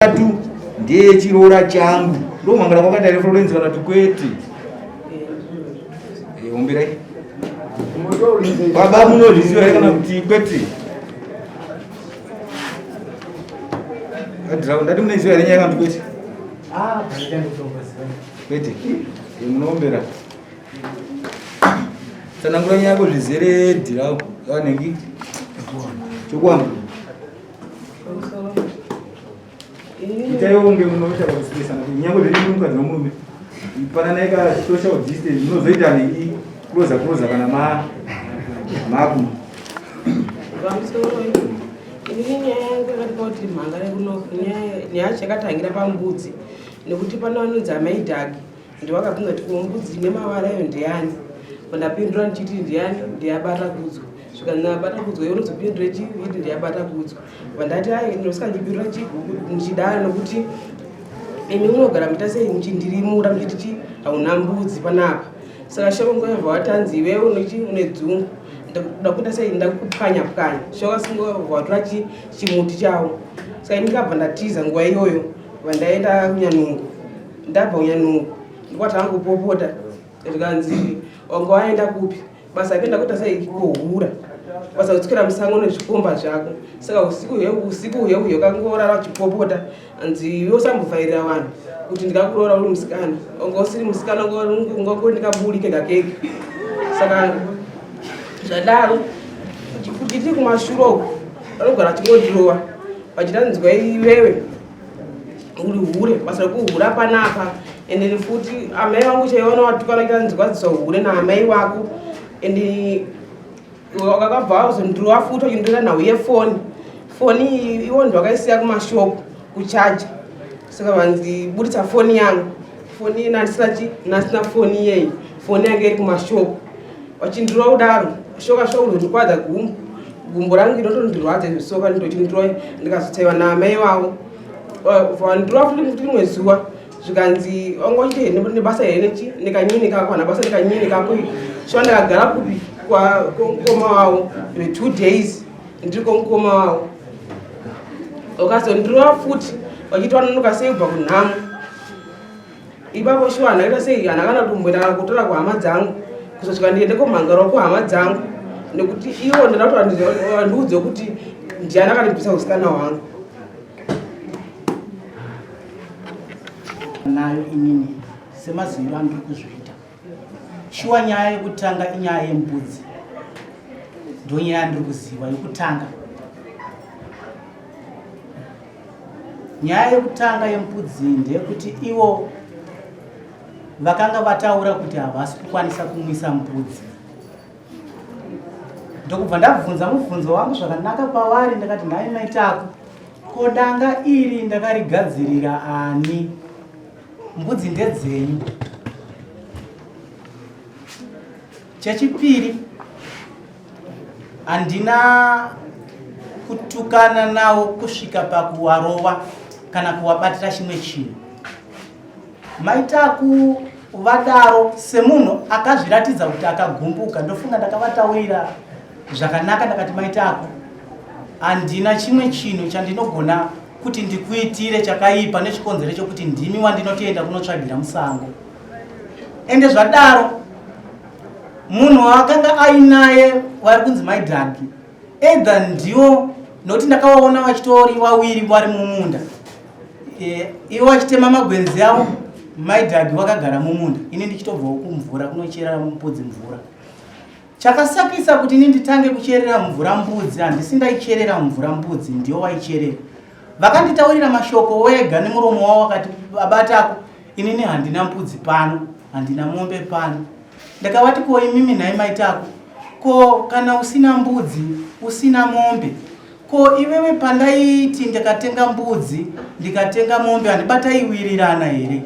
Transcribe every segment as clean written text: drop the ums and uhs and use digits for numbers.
Tatu ndiye chiroora changu. Ndomhangara kwakaita here Florence kana kuti kwete? Eh, umbirai. Baba munozviziva here kana kuti kwete? Adra, ndati munoiziva here nyaya kana kuti kwete? Ah, kwete. Eh, munoombera. Tsanangura nyaya yako zvizere dhirau. Vanengi. Chokwamba. Itaiwo kunge munoita kusipesana kuti nyangwe zviri mukadzi nomurume pananai ka social distance munozoita nei kuroza kuroza kana ma maku pamusoro inini nyaya yangu yakati kuti mhanga rekuno nyaya chakatangira pambudzi nekuti pano vanonzi amai dhagi Ndovakabvunza kuti ko mbudzi ine mavara iyo ndeyani? Ndapindura ndichiti ndiyani ndeyabata kudzwa. Zvikanzi nabata kudzwa iwe unozopindura chi iti ndeyabata kudzwa. Vandati ai ndosaka ndichipindura chi ndichidaro nokuti imi munogara muita sei muchindirimura muchiti chi hauna mbudzi panapa. Saka shoko nguva yabva watanzi iwewe unechi une dzungu ndakuita sei ndakupwanya pwanya. Shoko singo watora chi chimuti chawo. Saka ini ndikabva ndatiza nguva iyoyo vandaenda kunyanungu. Ndabva kunyanungu ndikwatanga kupopota zvikanzi wanga waenda kupi basa rake ndakuita sei kuhura basa kutswera musango nezvikomba zvako saka usiku usiku heuhe ukangorara uchipopota anzi iwe usambovhairira vanhu kuti ndikakuroora uri musikana wanga usiri musikana ungangori ndikaburi kega kega saka zvadaro kuti tiri kumashure uku vanogara vachingondirova vachitanzwa iwewe uri hure basa rekuhura panapa and futi amai vangu chaivo vanovatukana kuita nzwadziswa hure naamai vako and wakakabva wazondirova futi wachinditora nhau yefoni foni iwo ndo vakaisiya kumashopu kuchaja saka vanzi buritsa foni yangu foni nandisina chi ndasina foni iyeyi foni yange iri kumashopu vachindirova kudaro shoka shoka kuzondikwadza gumbo gumbo rangu rinotondirwadza izvo soka ndochindirova ndikazotsaiwa naamai vavo vandirova futi rimwe zuva zvikanzi wanga uchite nebasa here nechi nekanyini kako hana basa nekanyini kako shuwa ndakagara kupi kwamukoma wavo two days ndiri kwamukoma wavo vakazondirova futi vachiti vanonoka sei kubva kunhamo Ipapo shuwa ndakaita sei kana kana kumboenda kana kutora kuhama dzangu kuzosvika ndiende komhangarawo kuhama dzangu nekuti ivo ndada kuti vandiudze kuti ndiani akandibvisa usikana hwangu. Nayo inini semaziviro andiri kuzviita shuwa nyaya yekutanga inyaya yembudzi ndonyaya yandiri kuziva yekutanga. Nyaya yekutanga yembudzi ndeyekuti ivo vakanga vataura kuti havasi kukwanisa kumwisa mbudzi. Ndokubva ndabvunza mubvunzo wangu zvakanaka kwavari ndakati nhai mai Taku, ko danga iri ndakarigadzirira ani? Mbudzi ndedzenyu. Chechipiri Handina kutukana nawo kusvika pakuwarova kana kuwabatira chimwe chinhu. Maitaku vadaro semunhu akazviratidza kuti akagumbuka, ndofunga ndakavataurira zvakanaka ndakati maitaku handina chimwe chinhu chandinogona kuti ndikuitire chakaipa nechikonzero chokuti ndimi wandinotoenda kunotsvagira musango. Ende zvadaro munhu waakanga ainaye vari kunzi mai dhagi either ndiwo nokuti ndakavaona vachitori vawiri vari mumunda e, ivo vachitema magwenzi avo mai dhagi vakagara mumunda ini ndichitobvawo kumvura kunochera mbudzi mvura chakasakisa kuti ini nditange kucherera mvura mbudzi handisi ndaicherera mvura mbudzi ndiwo waicherera vakanditaurira mashoko wega nemuromo wavo wakati babatako inini handina mbudzi pano handina mombe pano ndakavati ko imimi nhai maitako ko kana usina mbudzi usina mombe ko iwewe pandaiti ndikatenga mbudzi ndikatenga mombe handibataiwirirana here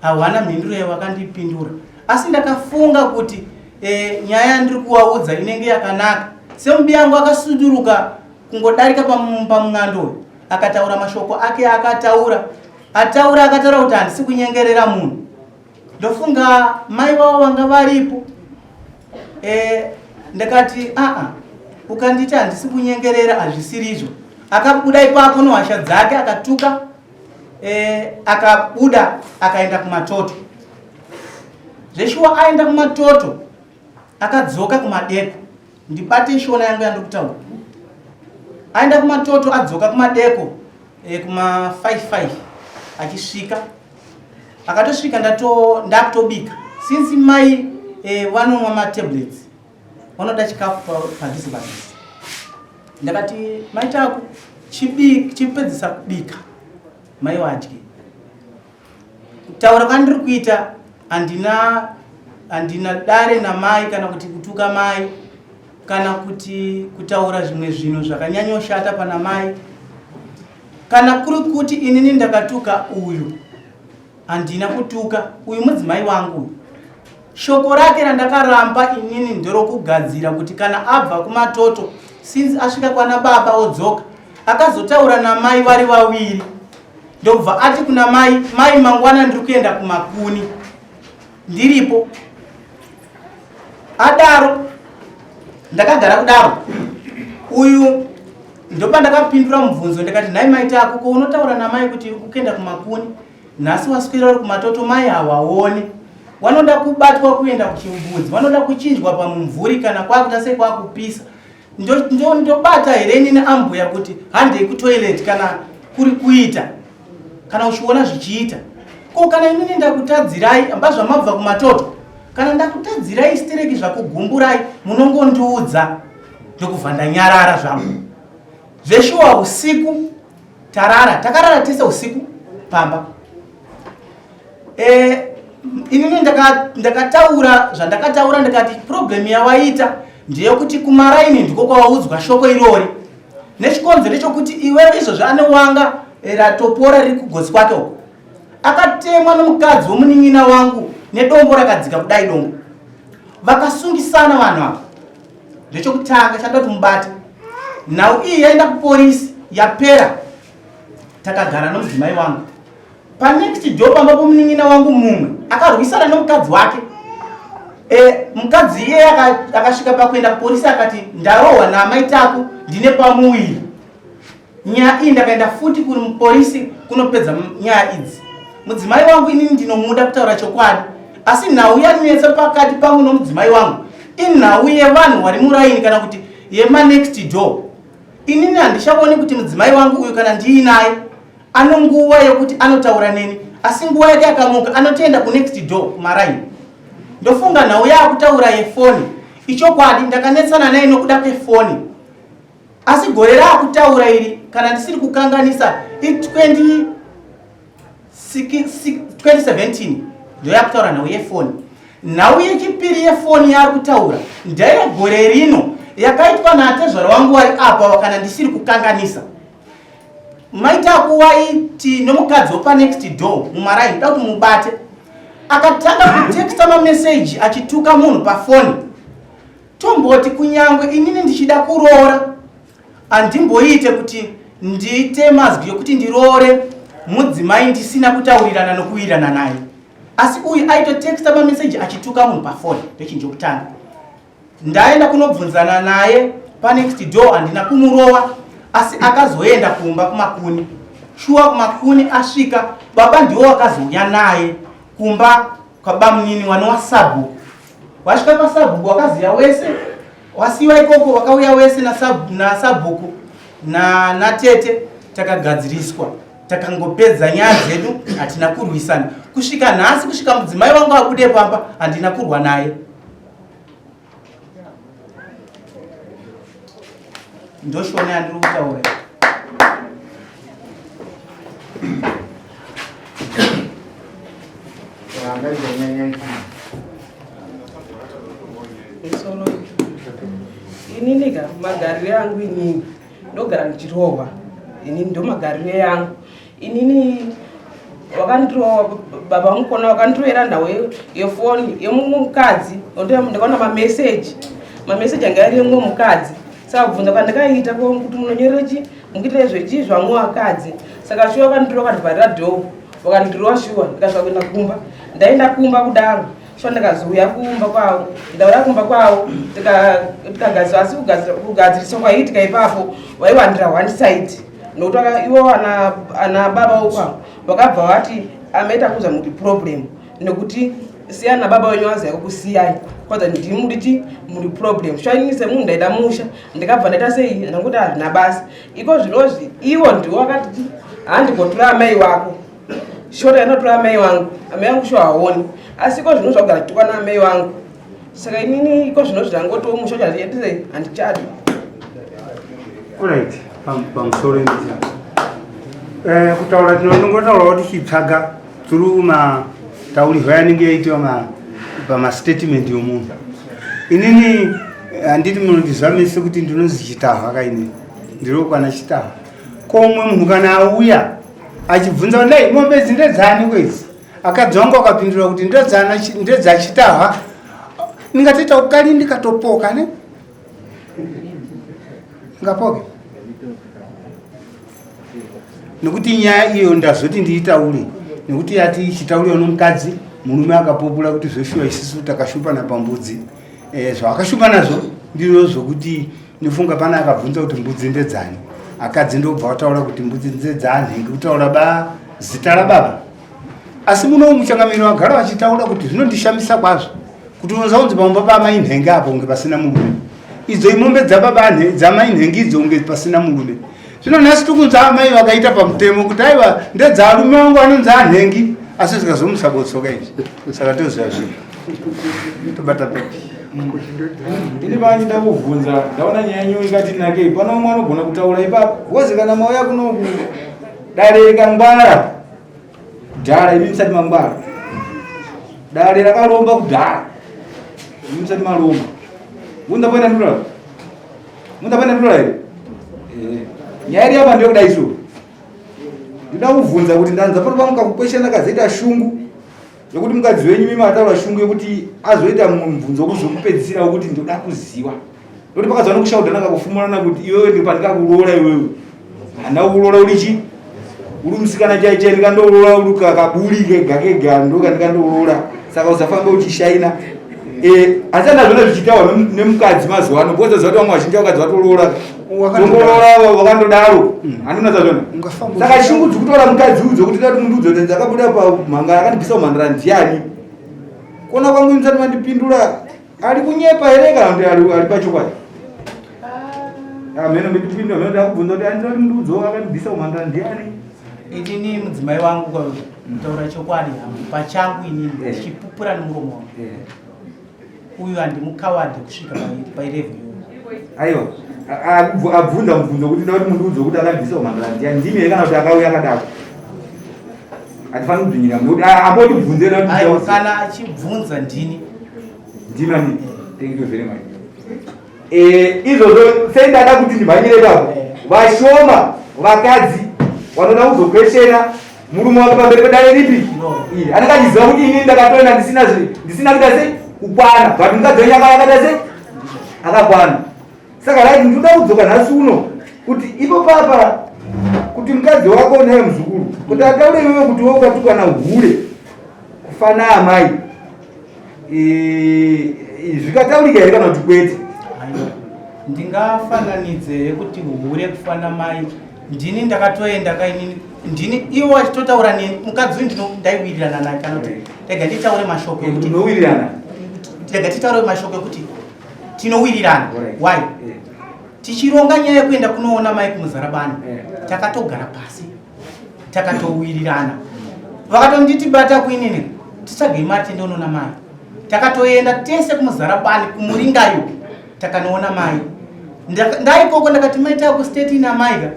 hawana mhinduro yavakandipindura asi ndakafunga kuti e, nyaya yandiri kuvaudza inenge yakanaka semubi yangu akasuduruka kungodarika pamung'ando uyu akataura mashoko ake akataura ataura akataura kuti handisi kunyengerera munhu ndofunga mai vavo vanga varipo e, ndakati aa ukanditi handisi kunyengerera hazvisirizvo Akabuda ipapo nohasha dzake akatuka e, akabuda akaenda kumatoto. Zveshuwa aenda kumatoto akadzoka kumadeko. Ndibate shona yangu yandiri kutaura. Aenda kumatoto adzoka kumadeko e, kuma 55 achisvika akatosvika ndato ndakutobika since mai e, vanomwa matablets vanoda chikafu padhuze padhuze ndakati mai taku chipedzisa kubika mai vadye kutaura kwandiri kuita handina handina dare namai kana kuti kutuka mai kana kuti kutaura zvimwe zvinhu zvakanyanyoshata pana mai kana kuri kuti inini ndakatuka uyu handina kutuka uyu mudzimai wangu uyu shoko rake randakaramba inini nderokugadzira kuti kana abva kumatoto since asvika kwana baba odzoka akazotaura namai vari vaviri ndobva ati kuna mai mai mangwana ndiri kuenda kumakuni ndiripo adaro ndakagara kudaro uyu ndopandakapindura mubvunzo ndikati nhai mai tako ko unotaura namai kuti ukuenda kumakuni nhasi waswera uri kumatoto mai hawaone wanoda kubatwa kuenda kuchimbudzi vanoda kuchinjwa pamumvuri kana kwakuita sei kwakupisa ndobata here inini ambuya kuti handei kutoilet kana kuri kuita kana uchiona zvichiita ko kana inini ndakutadzirai amba zvamabva kumatoto kana ndakutadzirai stereki zvakugumburai munongondiudza ndokubva ndanyarara zvangu zveshuwa usiku tarara takarara tese usiku pamba e, inini ndakataura zvandakataura ndikati problem yawaita ndeyekuti kumaraini ndiko kwawaudzwa shoko irori nechikonzero chokuti iwewe izvozvi ane wanga eh, ratopora riri kugotsi kwake uko akatemwa nomukadzi womunin'ina wangu nedombo rakadzika kudai dombo vakasungisana vanhu ava ndechokutanga chanda kuti mubate nhau iyi yaenda kuporisi yapera takagara nomudzimai wangu panext door pamba pomunin'ina wangu mumwe akarwisana nomukadzi wake e, mukadzi iye akasvika pakuenda kuporisi akati ndarohwa naamai taku ndine pamuviri nyaya iyi ndakaenda futi kumuporisi kunopedza nyaya idzi mudzimai wangu inini ndinomuda kutaura chokwadi asi nhau yanetsa pakati pangu nomudzimai wangu inhau yevanhu vari muraini kana kuti yemanext door inini handichaoni kuti mudzimai wangu uyu kana ndiinaye ano nguva yekuti anotaura neni asi nguva yake akamuka anotoenda kunext door kumaraini ndofunga nhau yaakutaura yefoni ichokwadi ndakanetsana naye nokuda kwefoni asi gore raakutaura iri kana ndisiri kukanganisa i 2017 ndoyakutaura nhau yefoni nhau yechipiri yefoni yaari kutaura ndeyegore rino yakaitwa naatezvara wangu wari apa kana ndisiri kukanganisa maita kuwaiti nomukadzi wepanext door mumaraini da kuti mubate akatanga kutexta mameseji achituka munhu pafoni tomboti kunyangwe inini ndichida kuroora handimboite kuti ndiite mazwi yokuti ndiroore mudzimai ndisina kutaurirana nokuwirirana naye asi uyu aitotexta mameseji achituka munhu pafoni ndochinhu chokutanga Ndaenda kunobvunzana naye panext door handina kumurova asi akazoenda kumba kumakuni. Shuwa kumakuni asvika baba ndiwo wakazouya naye kumba kwabamunini wanowa sabhuku. Wasvika pasabhuku wakaziya wese wasiwa ikoko wakauya wese nasabhuku na natete takagadziriswa takangopedza nyaya dzedu hatina kurwisana kusvika nhasi kusvika mudzimai wangu abude pamba handina kurwa naye ndoshona yandiri kutaura inini ka magariro angu inini ndogara ndichirohwa inini ndomagariro yangu inini wakandirowa baba vamukona vakandirovera nhau yefoni yemumwe mukadzi ndakaona mameseji mameseji anga ari yemumwe mukadzi saka kubvunza kwandakaita kuti munonyorera chi mukuitira zvechi zvamwe vakadzi saka shuwa vakandirowa vakandivharira dhoo vakandirowa shuwa ndikasvika kuenda kumba ndaenda kumba kudaro Shuwa ndakazouya kumba kwavo, ndauya kumba kwavo tikagadzirisa, asi kugadziriswa kwaiitika ipapo waiwandira one side nokuti ivo ana baba ukwavo vakabva vati amaita kuza muri problem nekuti siyana nababa wenyu aziva kukusiyai kwanza ndimi muriti muri problem. Shuwa ini semunhu ndaida musha ndikabva ndaita sei ndangoti hazvina basa iko zvinozvi ivo ndiwo vakati handikotora amai wako shota inotora amai wangu amai vangu sho haoni asi iko zvino zvakugara chitukwa naamai vangu saka inini iko zvino zvangotiwo musha chazviendesei handichadi. Alright, pamusoro kutaura tinongotaura kuti chitsvaga through mataurirwo yanenge yaitiwa pamastatement yomunhu. Inini handiti munondizvamise kuti ndinonzi Chitahwa kainini ndinokwana Chitahwa. Ko umwe munhu kana auya achibvunza kuti dai mombe idzi ndedzani kwedzi, akadzi wangu akapindura kuti ndedzachitahwa, ndingatoita ukali ndikatopoka ne ngapoke nekuti nyaya iyo ndazoti ndiitaure nekuti yati ichitauriwa nomukadzi murume akapopura kuti zveshuwa isisu takashupana pambudzi. Zvavakashupa nazvo ndizvo zvokuti ndofunga pana akabvunza kuti mbudzi ndedzani, akadzi ndobva wataura kuti mbudzi ndedzanhenge, kutaura ba zita rababa. Asi muno muchangamiri vagara vachitaura kuti zvinondishamisa kwazvo kuti unonza kunzi pamumba pamai nhengi apo kunge pasina murume, idzo imombe dzababa dzamai nhengi idzo kunge pasina murume. Zvino nhasi tikunzi amai vakaita pamutemo kuti aiwa ndedzarume vangu vanonzi anhengi, asi zvikazomusa botsoka izvi, saka toziva zvinhu tobata pepi. Ini vanyi ndakubvunza ndaona nyaya yenyu ikati nakei, pano umwe anogona kutaura ipapo because kana mauya kunoku dare rikangwara kudhara, imi musati mangwara, dare rakaromba kudhara, imi musati maromba. Munda paenda ndura, munda paenda ndura here? Nyaya iri apa ndeyekudai so ndinoda kubvunza kuti ndanza pano pangu kakukweshana kazoita shungu yekuti mukadzi wenyu mimi ataura shungu yekuti azoita mubvunzo wekuzokupedzisira wekuti ndoda kuziva ndokuti pakazova nokushaudhana kakufumurana kuti iwewe ndi pandikakuroora iwewe handina kukuroora uri chi uri musikana chai chai ndikandoroora uri kakaburi kega kega ndoka ndikandoroora saka usafambe uchishaina. Asi andazviona zvichitaurwa nemukadzi mazuva ano because kuti vamwe vazhinji vakadzi vatoroora tongoroora vakandodaro handina zvazvona. Saka shungu dzikutora mukadzi udzo kuti dati mundu udzo kuti dzakabuda pamhangara akandibvisa kumhandara ndiani, kuona kwangu ini musati mandipindura ari kunyepa here kana kuti ari pachokwadi? Mheno ndipindura mheno ndakubvunza kuti andina kuti mundu udzo akandibvisa kumhandara ndiani. Inini mudzimai wangu kutaura chokwadi hangu pachangu inini ndichipupura nemuromo wangu uyu handimukawadhe kusvika pailevel iyoyo. Aiwa, abvunza mubvunzo kuti nda kuti mundu udzo kuti akandibvisa kumhandara ndiani, ndimi here kana kuti akauya akadaro? Hatifaniri kubvinyira nekuti ambotibvunze na kuti Aiwa, kana achibvunza ndini. Ndimi ani? Thank you very much. Izvozvo sei ndada kuti ndimhanyire ipapo, vashoma vakadzi vanoda kuzokweshena murume wake pamberi pedare ripi iri anenge achiziva kuti inini ndakatoenda ndisina kuita sei kukwana, but mukadzi wenyu akauya akaita sei akakwana. Saka right, ndinoda kudzoka nhasi uno kuti ipo papa kuti mukadzi wako naye muzukuru kuti ataure iwewe kuti wewe ukatukana hure kufana amai, zvikataurika here kana kuti kwete? Aiwa, ndingafananidze here kuti hure kufana mai? Ndini ndakatoenda kainini, ndini iwo achitotaura neni mukadzi uyu ndaiwirirana naye kana kuti rega nditaure mashoko ekuti Tinowirirana. Rega titaure mashoko ekuti tinowirirana. Why? Tichironga nyaya yekuenda kunoona mai kuMuzarabani, takatogara pasi takatowirirana, vakatonditi bata kuinini titsvagei mari tiendonoona mai. Takatoenda tese kuMuzarabani kumuringayo takanoona mai. Ndaikoko ndakati mai takustate ina mai ka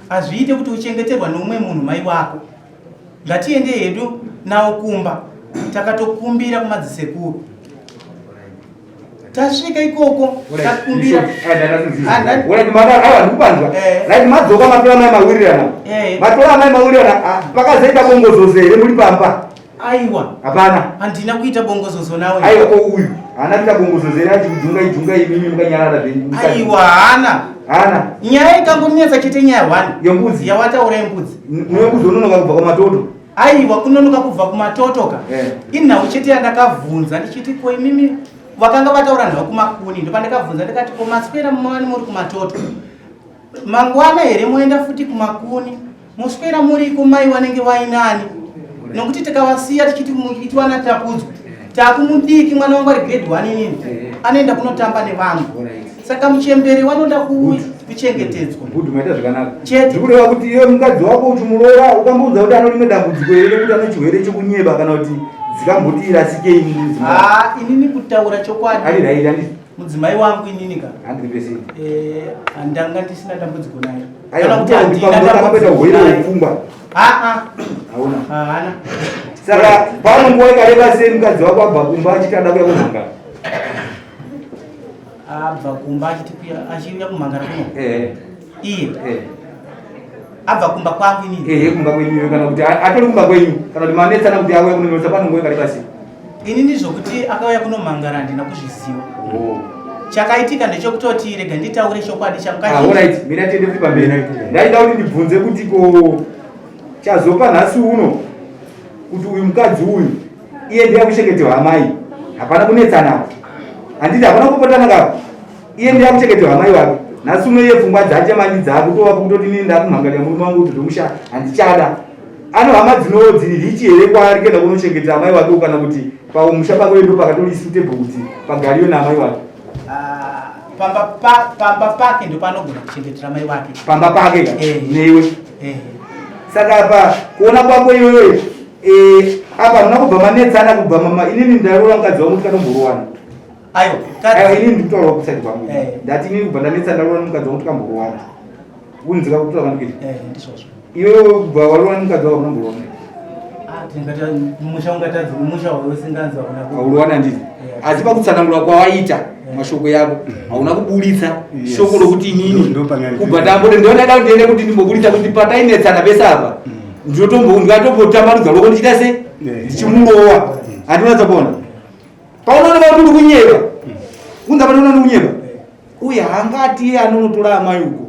hazviite kuti uchengeterwa neumwe munhu mai wako, ngatiende hedu nawo kumba. Takatokumbira kumadzisekuru, tasvika ikoko takumbira. Ndikupanzwa. Right, madzoka matora mai mawirirana, matora mai mawirirana, pakazoita bongozozo here muri pamba? Aiwa. Hapana. Handina kuita bongozozo nawe. Aiwa, ko uyu haana kuita bongozozo here ati kujunga ijunga imimi mukanyarara zvenyu? Aiwa, haana. Haana. Nyaya ikangonetsa chete nyaya one yembudzi yawataura yembudzi. Neyembudzi unonoka kubva kwamatoto. Aiwa, kunonoka kubva kumatotoka Eh. Inhau chete yandakabvunza ndichiti, ko imimi vakanga vataura nhau kumakuni, ndopandakabvunza ndikati, ko maswera mani muri kumatoto, mangwana here moenda futi kumakuni? Muswera muriko, mai vanenge vainani? Nokuti tikavasiya tichiti muitwana takudzwa takumudiki, mwana wangu ari grade 1 inini, anoenda kunotamba nevamwe. Saka muchembere vanoda kuchengetedzwa. Good, maita zvakanaka. Chete. Zvikureva kuti iwe mukadzi wako uchimuroora, ukamboudza kuti ano rimwe dambudziko here rekuti ane chirwere chekunyeba, kana kuti dzikamboti rasikei mudzimai? Haa, inini kutaura chokwadi, Ari right, handiti? Mudzimai wangu inini ka, 100%. Handanga ndisina dambudziko naye. Aiwa, Kana kuti handina pamunoona akaita dambudziko urwere naye. hwepfungwa? Aa. Hauna? Haana. Saka panonguva ikareba sei mukadzi wako abva kumba achiti ada kuya kumhangara? Abva kumba achiti achiuya kumhangara kuno? Ehe. Iye? Eh. Abva kumba kwangu inini? Ehe, kumba kwenyu, kana kuti atori kumba kwenyu, kana kuti manetsana kuti auya kunonotsa, panonguva ikareba sei? Inini zvokuti akauya kunomhangara handina kuzviziva. Oh. Chakaitika ndechekutoti rega nditaure chokwadi changu. Ah, alright, mira tiende futi pamberi. Ndaida kuti ndibvunze kuti ko chazopa nhasi uno kuti uyu mukadzi uyu iye ndiye akuchengeterwa amai, hapana kunetsana apa, handiti? Hapana kupotana kapa. Iye ndiye akuchengeterwa amai wake. Nhasi uno iye pfungwa dzache mani dzakutovapo kutoti inini ndakumhangarira murume wangu kuti zvomusha handichada. Ano hama dzino dziri richi here kwaari kuenda kunochengeta amai wake, kana kuti pamusha pako ndo pakatori suitable kuti pagariwe naamai wake? Ah, pamba pake ndo paanogona kuchengetera mai wake. Pamba pake ka? Eh. Newe? Eh. Saka apa kuona kwako iwewe, apa hamuna kubva manetsana kubva mama inini ndaroora mukadzi wangu tikatomborowana? Aiwa. Aiwa, inini ndikutaura kuside kwangu. Eh. Ndati inini kubva ndanetsa ndaroora mukadzi wangu tikamborowana, unzika kutaura kwandikuita? Eh, ndizvozvo. Iwewe kubva waroora mukadzi wako unomborwana? Ah, tingati musha ungatadzi, musha usinganzi hakuna. Haurowana, handiti? Yeah. Asi pakutsanangura kwawaita mashoko yako hauna kuburitsa shoko rokuti inini kubva ndamboti ndionada ndiende kuti ndimboburitsa kuti patainetsana pese apa ndikatombotambanudza ruoko ndichiita se ndichimurowa, handinatsa kuona paunooneka kuti uri kunyeba. Unza panoona uri kunyeba uye haangati iye anonotora amai uko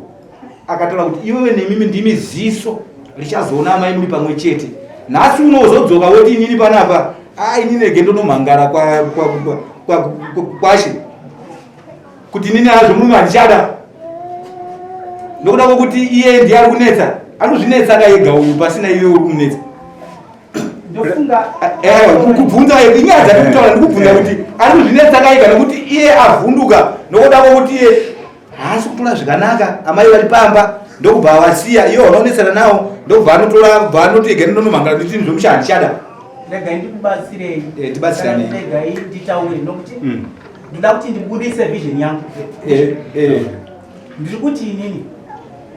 akataura kuti iwewe nemimi ndimi ziso richazoona amai muri pamwe chete. Nhasi unozodzoka woti inini panapa a inini rege ndonomhangara kwashe kuti inini hazvo murume handichada nokuda kwokuti iye ndiye ari kunetsa. Ari kuzvinetsa kaega uyu pasina iwe uri kumunetsa. Ndofunga Kubvunza inyaya dzati kutaura, ndikubvunza kuti ari kuzvinetsa kaega nekuti iye avhunduka nokuda kwokuti iye haasi kutora zvakanaka amai vari pamba, ndokubva vasiya iye wanaonetsana nawo, ndokubva anotora bva anoti ega ndinonomhangara nditi zvomusha handichada. Regai ndikubatsirei. Eh, tibatsiranei. Kana regai nditaure nokuti ndoda kuti ndibudise vision yangu. Ndiri kuti inini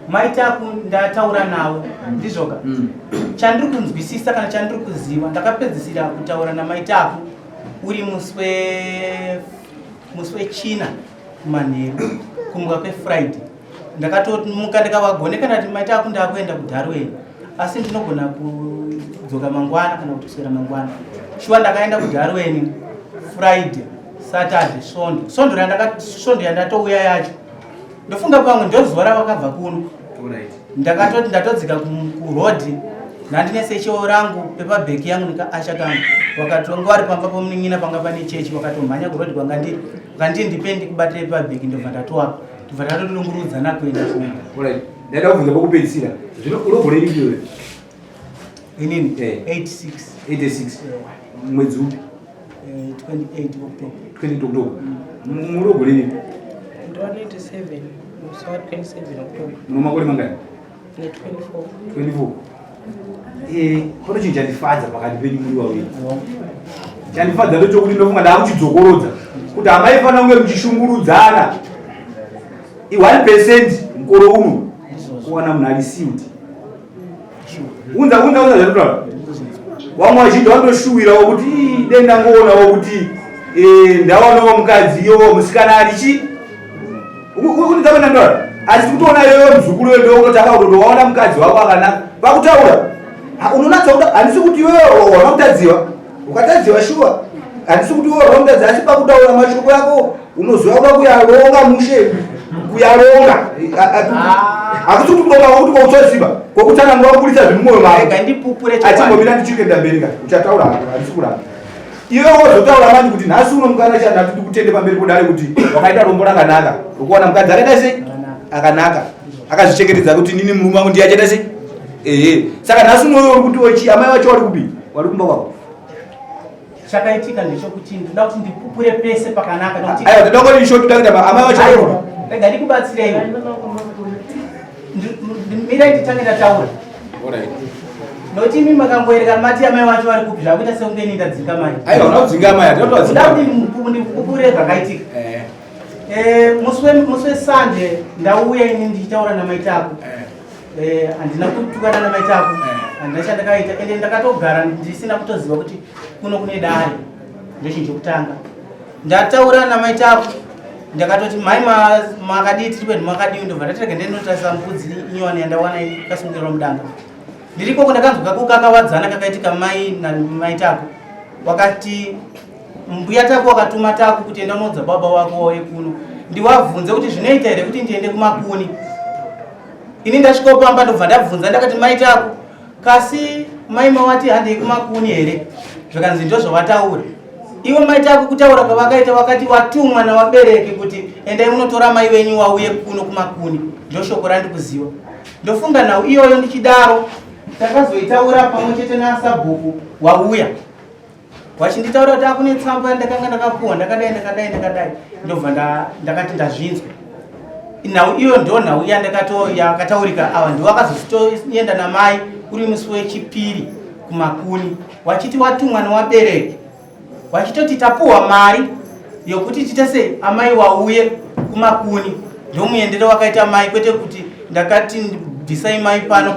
maitaku ndataura navo, ndizvoka? Chandiri kunzwisisa kana chandiri kuziva, ndakapedzisira kutaura namaitaku uri musi wechina kumanheru, kumuka kweFriday. Ndakatomuka ndikavagoneka, ndati, "Maitaku, ndakuenda kuDarwen, asi ndinogona kudzoka mangwana kana kuti kuswera mangwana." Shuwa ndakaenda kuDarwen Friday, Saturday, Svondo. Svondo yandatouya yacho, ndofunga pamwe ndozuva ravakabva kuno. Ndakatoti ndatodzika kurodhi, ndandine satchel rangu, paper bag yangu nekaasha kangu. Wakatonga vari pamba pomunin'ina panga pane chechi, wakatomhanya kurodhi kwanga ndiri, vakanditi ndipe ndikubatire paper bag, ndobva ndatoapa, ndobva ndatolungurudzana kuenda kumba. Alright. Ndaida kubvunza pokupedzisira. Zvino unogore ripi iwewe? Inini? Eh. 86. 86. Mwedzi upi? 28 October. 20 October. Muri wegore ripi? Ndiwa 97 musi wa 27 October. Muno makore mangani? Ne24. 24. Pane chinhu chandifadza pakati penyu muri vaviri. Chandifadza ndechokuti ndofunga ndaakuchidzokorodza kuti hamaifanira kunge muchishungurudzana. I1% mukoro uno kuwana munhu ari sealed. Unza unza unza zvatotaura. Vamwe vazhinji vanotoshuwirawo kuti, "Ii, dai ndangoonawo kuti ndawanawo mukadzi iyowo musikana ari chi." Unzabona ndora. Asi kutoona iyoyo muzukuru wedu wekutotanga kuti waona mukadzi wako akanaka. Pakutaura unonatsa kuda, handisi kuti iwewe wana kutadziwa. Ukatadziwa shuwa. Handisi kuti iwewe wana kutadziwa, asi pakutaura mashoko yako unoziva kuda kuyaronga mushe. Kuyaronga hakusi kuti kuronga kwakuti kwauchaziva kwokutsanangura kuburitsa zviri mumwoyo mako. Rega ndipupure chokwadi. Achimbomira ndichikuenda mberi ka uchataura hako, handisi kuramba. Iwe wozotaura manje kuti nhasi uno mukana chanhatu ndikutende pamberi podare kuti wakaita rombo rakanaka rokuwana mukadzi akaita sei akanaka akazvichengetedza kuti inini murume wangu ndiye achaita sei ehe. Saka nhasi uno uri kuti ochi amai vacho wari kupi wari kumba kwako. Chakaitika ndechekuti ndinoda kuti ndipupure pese pakanaka nokuti Aiwa, toda kuti short toda kuita amai vacho vari kupi. Rega ndikubatsireiwo. Mirai nditange ndataura. Nokuti imi makangoerekana mati amai vacho vari kupi zvakuita sekunge ini ndadzinga mai. Aiwa, unodzinga amai, hatina kuti wadzinga. Ndoda kuti ndikupupure zvakaitika. Musi weSunday ndauya ini ndichitaura namai Taku. Handina kutukana namai Taku. Handina chandakaita ende ndakatogara ndisina kutoziva kuti kuno kune dare. Ndochinhu chekutanga. Ndataura namai Taku ndakatoti mai makadii tiri kwedu makadii ndobva ndati rega ndinotarisa mbudzi inyowani yandawana ikasungirwa mudanga. Ndiri ikoko ndakanzwa kakukakavadzana kakaitika mai namai Taku. Wakati mbuya Taku wakatuma Taku kuti enda unoudza baba wako wauye kuno ndiwabvunze kuti zvinoita here kuti ndiende kumakuni. Ini ndasvika pamba ndobva ndabvunza ndakati mai Taku kasi mai mawati handei kumakuni here? Zvakanzi ndozvawataura. Ivo mai Taku kutaura kwavakaita wakati watumwa navabereki kuti endai munotora mai venyu wauye kuno kumakuni. Ndoshoko randikuziva. Ndofunga nhau iyoyo ndichidaro takazoitaura pamwe chete nasabhuku wauya wachinditaura kuti akune tsamba yandakanga ndakapuwa ndakadai ndakadai ndakadai ndobva ndakati ndazvinzwa. Nhau iyo ndo nhau yakataurika. Ava ndiwo akazotoenda namai uri musi wechipiri kumakuni wachiti watumwa newabereki wachitoti tapuwa mari yokuti tiite sei amai wauye kumakuni. Ndomuendero wakaita mai, kwete kuti ndakati bvisai mai pano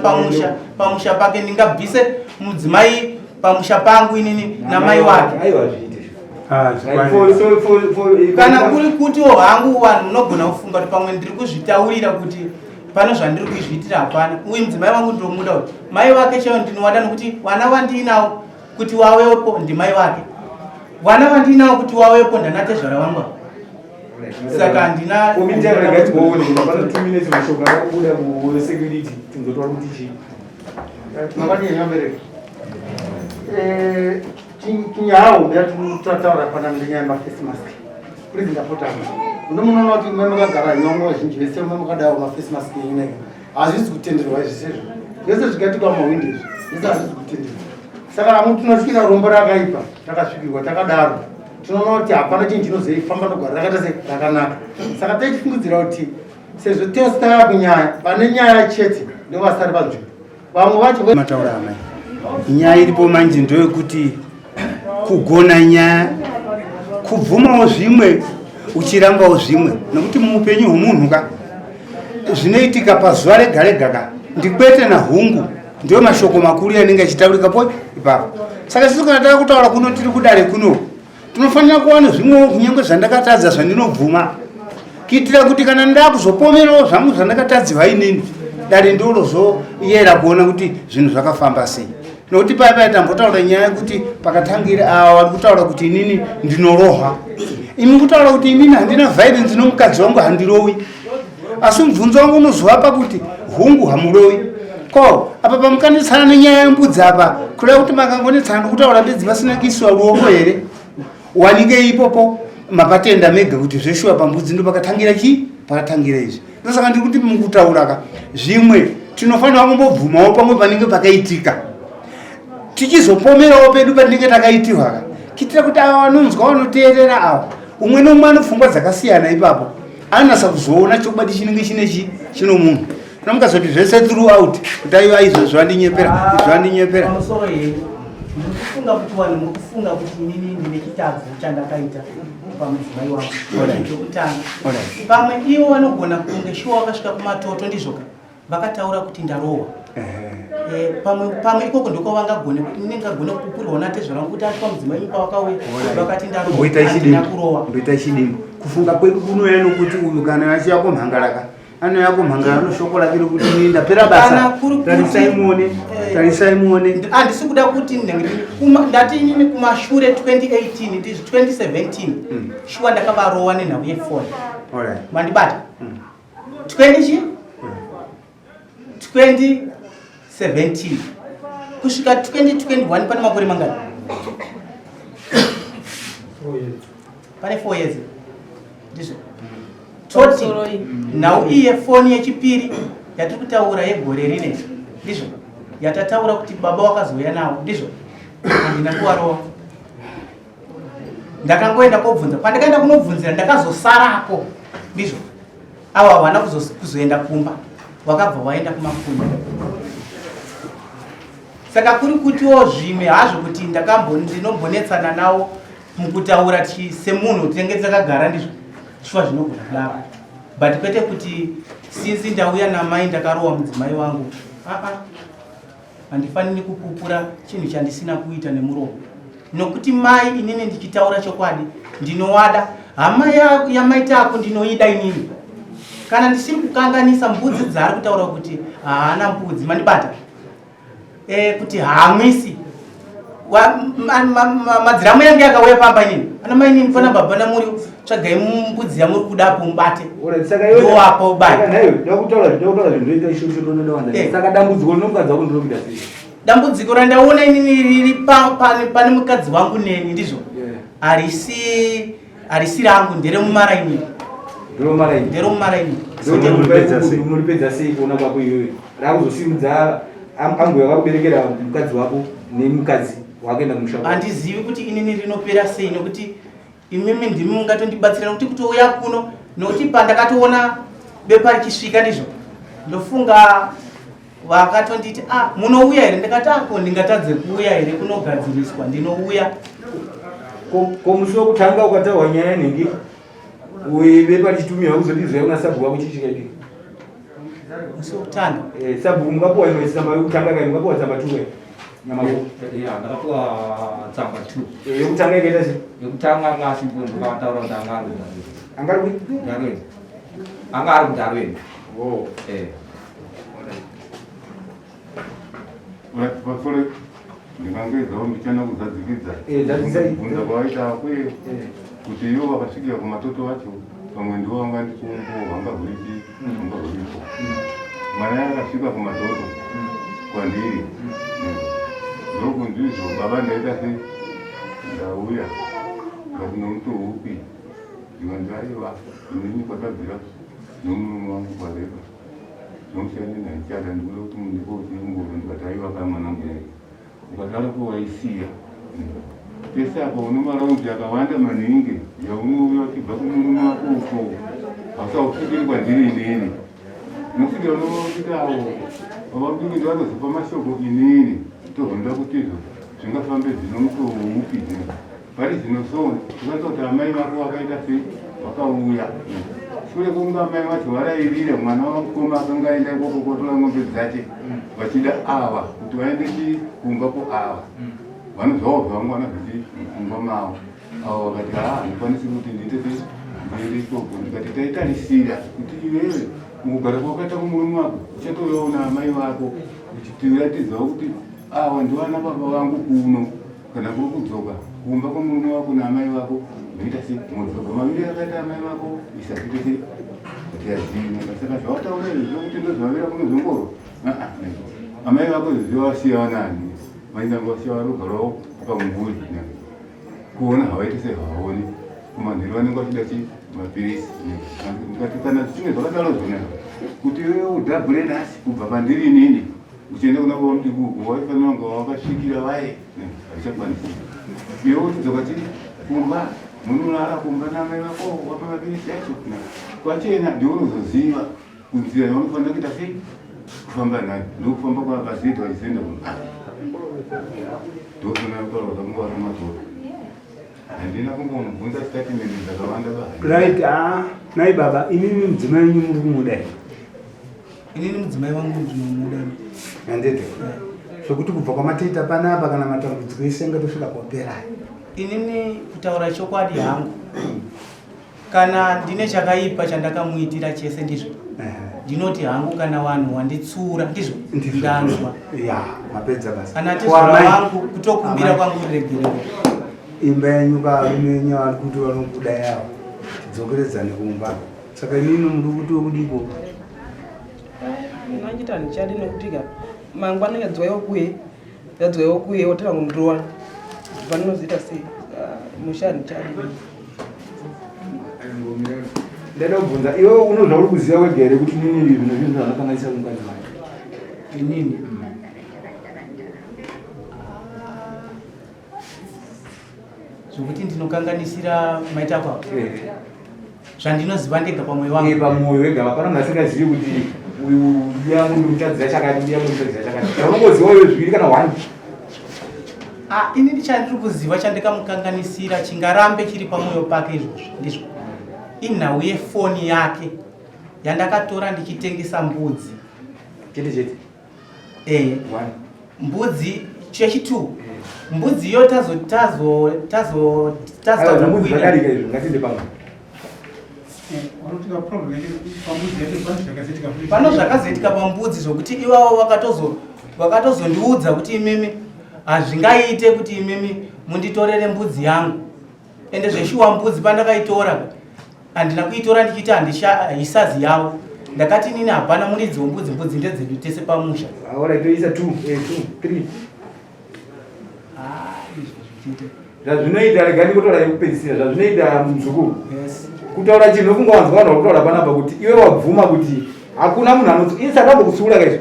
pamusha pake, ndingabvise mudzimai pamusha pangu inini namai wake. Aiwa, zviite. Kana kuri kutiwo hangu vanhu munogona kufunga kuti pamwe ndiri kuzvitaurira kuti pano zvandiri kuzviitira hapana. Uyu mudzimai wangu ndinomuda uyu, mai wake chaivo ndinowada nokuti vana vandiinawo kuti wawepo ndimai wake, vana vandiinawo kuti wawepo ndanatezvara wangu ava. Saka handina Komiti yakarega tione kuti pano 2 minutes mashoko akabuda ku security tinzotaura kuti chii. Makadii vabereki? Nyaya hombe yatataura pana ndenyaya yemaface mask. Please ndapota. Munomunoona kuti mai makagara nyongo vazhinji vese mai makadawo maface mask enyu nega. Hazvisi kutenderwa izvi sezvo. Zvese zvikaitika mumahwindi izvi. Zvese hazvisi kutenderwa. Saka amu tinosvikira rombo rakaipa takasvikirwa takadaro. Tinoona kuti hapana chinhu chinozoifamba nogara rakaita se rakanaka. Saka tichifungidzira kuti sezvo tese tava kunyaya, vane nyaya chete ndovasari panzvimbo. Vamwe vacho mataura amai. Nyaya iripo manje ndoyekuti kugona nyaya kubvumawo zvimwe uchirambawo zvimwe, nokuti muupenyu hwemunhu ka zvinoitika pazuva rega rega ka ndikwete nahungu ndiyo mashoko makuru yanenge achitaurika po ipapo. Saka isusu kana tava kutaura kuno tiri kudare kuno tinofanira kuwana zvimwewo kunyange zvandakatadza zvandinobvuma, kuitira kuti kana ndakuzopomerawo zvangu zvandakatadziwa inini dare ndorozoyera kuona kuti zvinhu zvakafamba sei. Nokuti paya paya tambotaura nyaya yekuti pakatangira ava vari kutaura kuti inini ndinorohwa, imi kutaura kuti inini handina violence nomukadzi wangu handirowi, asi mubvunzo wangu unozovapa kuti hungu hamurowi ko apa pamukanetsana nenyaya yembudzi apa kureva kuti makangonetsana nokutaura bedzi vasina kuisiwa ruoko here? Wanike ipopo mapatenda mega kuti zveshuwa pambudzi ndo pakatangira chii, pakatangira izvi. Ndosaka ndiri kuti mukutaura ka zvimwe tinofanira kumbobvumawo pamwe panenge pakaitika, tichizopomerawo pedu patinenge takaitirwa ka, kuitira kuti ava vanonzwa vanoteerera ava umwe neumwe ane pfungwa dzakasiyana ipapo anonasa kuzoona chokwadi chinenge chine chi chino munhu. Nomukazoti zvese throughout kuti aiwa izvo zvandinyepera, izvo zvandinyepera. Pamusoro yenyu ndiri kufunga kuti vanhu muri kufunga kuti inini ndine chitadzo chandakaita pamudzimai wangu. Chokutanga pamwe ivo vanogona kunge shuwa vakasvika kumatoto ndizvoka vakataura kuti ndarohwa. Pamwe ikoko ndiko vangagone kuti ndingagone kupupurwa natezvara vangu kuti asvika mudzimai wenyu pavakauya vakati ndarohwa, handina kurohwa. Mboita chidimbu. Kufunga kwedu kunouya nokuti uyu kana achiya kumhangaraka anouya kumhangara noshoko rake rokuti ini ndapera basa. Kana kuri kuti- Tarisai muone, tarisai muone. Handisi kuda kuti ndati inini kumashure 2018 ndizvo 2017 shuwa ndakavarowa nenhau yefoni. Mandibata? 20 chi 2017 kusvika 2021 pane makore mangani? Pane 4 years ndizvo. Toti nhau iye foni yechipiri yatiri kutaura yegore rine ndizvo yatataura kuti baba wakazouya nawo ndizvo handina kuwarova ndakangoenda kobvunza pandakaenda kunobvunzira ndakazosarako ndizvo avo havana kuzoenda kumba wakabva waenda kumafundo saka kuri kutiwo zvimwe hazvo kuti ndinombonetsana nawo mukutaura semunhu tinenge takagara ndizvo shuwa zvinogona kudaro but kwete kuti since ndauya namai ndakarowa mudzimai wangu aa Handifaniri kupupura chinhu chandisina kuita nemuromo nokuti mai inini ndichitaura chokwadi ndinowada hama yamai tako ndinoida inini kana ndisiri kukanganisa mbudzi dzaari kutaura kuti haana mbudzi mandibata e, kuti haamwisi madziramu yange yakauya pamba inini ana mai inini fana baba namuri tsvagai mbudzi yamuri kudapo mubate ndowapo ubaisaka dambudziko rinomukadzi wako ndinokuita sei dambudziko randaona inini riri pane mukadzi wangu neni ndizvo harisi harisi rangu nderemumaraini nderemumaraini unoripedza sei kuona kwako iyoyo rakuzosimudza anguya vakuberekera mukadzi wako nemukadzi wakuenda kumusha handizivi kuti inini rinopera sei nekuti imimi ndimi mungatondibatsira nokuti kutouya kuno nokuti pandakatoona bepa richisvika ndizvo ndofunga vakatonditi ah munouya here ndikati ako ah, ndingatadze kuuya here kunogadziriswa ndinouya ko musi wekutanga ukataurwa nyaya nhingi bepa richitumira kuzoti kuna sabhuku wako chii chikaitika musi wekutanga eh, sabhuku mukapuwa imwe tsamba yekutanga kai mukapuwa tsamba two kai nyamako ya ndakapuwa tsamba two eh, yekutanga ikaita sei yekutanga anga asipo ndokataura kuti anga ari kudarweni anga ari kudarweni anga ari kudarweni oh eh Pastor ndingangoedzawo mbichana kuzadzikidza eh, kubvunza kwawaita kwe eh. kuti ivo vakasvikira kumatoto acho pamwe ndivo vanga ndichiumbo hwanga hurichi hwanga huripo mwana yakasvika kumatoto kwandiri ndokunzi izvo baba ndaita se ndauya ngati nomuto upi ndikanzi aiwa inini kwatabvira nomurume wangu kwareba Zvomusiyana nandichada ndikuda kuti mundipe uchingoro ndikati aiwa ka mwanangu yai ukadaro ko waisiya pese apa une maraundi akawanda maningi yaunouya uchibva kumurume wako uko hausausvikiri kwandiri inini unosvikira unoita awo baba mudiki ndovanozopa mashoko inini tozonoda kuti izvo zvingafambe zvino mutoo upi zvino Pari zvino so tinoita kuti amai vako vakaita sei vakauya shure kwekunge amai vacho varairira mwana wamukoma akanga aenda ikoko kotora ng'ombe dzache vachida ava kuti vaende kumba kuava vanozvawo zvangu vana zvichi mumba mavo avo vakati haa handikwanisi kuti ndiite sei ndiende ikoko ndikati taitarisira kuti iwewe mukugara kwakaita kumurume wako uchatouyawo naamai vako uchitiratidzawo kuti awa ndiwana baba vangu kuno Kana kuri kudzoka kumba kwemurume wako naamai vako moita se modzoka maviri akaita amai vako isa kuite se kuti azina saka zvawataura izvi zvekuti ndozvavira kunozongoro amai vako izvi vasiya vanani vainanga vasiya varogarawo pamumvuri kuona havaiti se havaoni kumanheru vanenge vachida chi mapirisi ndikati kana zvichinge zvakadaro zvona kuti iwewe udhabhure nhasi kubva pandiri inini Uchienda kuna baba mudiki uko waifanira kunge wakasvikira vaye hazvichakwanisi. Iwe uchidzoka chi kumba munorara kumba namai vako wapa mapirisi acho kwachena ndiwe unozoziva kunzira yaunofanira kuita sei kufamba nayo ndokufamba kwakazoita vachizoenda kumba ndofanira kutaura vakangowara matoro handina kumbomubvunza statement dzakawanda ba right ah nai baba imimi mudzimai wenyu muri kumuda here Inini mudzimai wangu ndinomuda. Handiti. Zvekuti kubva kwamatoita panapa kana matambudziko ese angatosvika kopera. Inini kutaura chokwadi hangu. Kana ndine chakaipa chandakamuitira chese ndizvo. Ndinoti hangu kana vanhu wanditsuura ndizvo ndanzwa. Ya, mapedza basa. Kana tezvara wangu kutokumbira kwangu ruregerero. Imba yenyu varume venyu vari kuti vanokuda yavo. Tidzokeredzane kumba. Saka inini muri kuti wekudiko? Ndachiti handichadi nekuti ka mangwana yadzwaiwa kuye yadzwaiwa kuye wotanga kundirowa panozoita sei? Ah, musha handichadi. Ndaida kubvunza iwe uno zvauri kuziva wega here kuti nini izvi zvinhu zvinhu zvanokanganisa kumukadzi wake? Inini zvokuti ndinokanganisira maita kwako Eh. zvandinoziva ndega pamwoyo wangu Eh, pamwoyo wega hapana munhu asingazivi kuti uyu yangu ndikutadzira chakati yangu ndikutadzira chakati chaunongoziva uyo zviviri kana one. Ah, inini chandiri kuziva chandikamukanganisira chingarambe chiri pamwoyo pake izvozvo ndizvo inhau yefoni yake yandakatora ndichitengesa mbudzi chete chete. Eh, One. mbudzi chechi2 mbudzi iyo tazo tazo tazo Aiwa, zvambudzi tazo zvadarika izvo ngatiende pamwe. Pano zvakazoitika pambudzi zvokuti ivavo vakatozo vakatozondiudza kuti imimi hazvingaite kuti imimi munditorere mbudzi yangu. Ende zveshuwa mbudzi pandakaitora handina kuitora ndichiti handisazi yavo. Ndakati inini hapana muridzi wembudzi, mbudzi ndedzedu tese pamusha. Alright, toisa 2, 2, 3. Ah, izvo zvichiita. Zvazvinoita rega ndikotaura yekupedzisira zvazvinoita muzukuru. Yes. Kutaura chinhu unofunga wanzwa vanhu vakutaura panapa kuti iwe wabvuma kuti hakuna munhu anotsu ini sati ambokutsiura kaizvo.